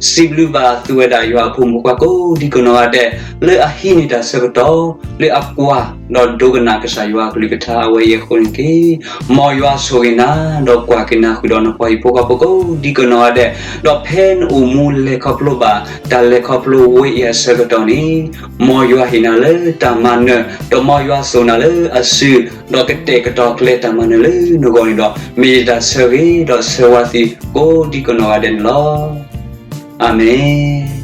စံးဘျုးဘၣ်သုဝဲဒၣ်ယွၤအဖိမုၣ်ဖိခွါကိးဒံကနီၢ်ဂၤဒဲး လၢအဟံးန့ၢ်တၢ်ဆၢကတီၢ် လၢအကွၢ်ဒီးဒိကနၣ်ကစၢ်ယွၤအကလုၢ်ကထါအဝဲအံၤအဃိန့ၣ်တက့ၢ်. မ်ယွၤဆိၣ်ဂ့ၤနၤ ဒီးကွၢ်က့ၤနၤဃုာ်ဒီးနပှၤဟံၣ်ဖိဃီဖိကိးဒံကနီၢ်ဂၤဒဲး, ဒီးဖဲနအိၣ်မူလဲၤခီဖျိဘၣ် တၢ်လဲၤခီဖျိဝဲအံၤအဆၢကတီၢ်န့ၣ် မ်ယွၤဟ့ၣ်နၤလၢတၢ်မၤနၢၤ, ဒီးမ်ယွၤစိာ်နၤလၢအစု, ဒီးကတဲာ်ကတီၤကျဲတၢ်မၤနၢၤလၢနဂီၢ်န့ၣ်ဒီး မ့ၢ်ယတၢ်ဆၢဂ့ၤဒီးဆၢဝါသုကိးဒံကနီၢ်ဂၤဒဲးန့ၣ်လီၤ. အၤမ့ၣ်.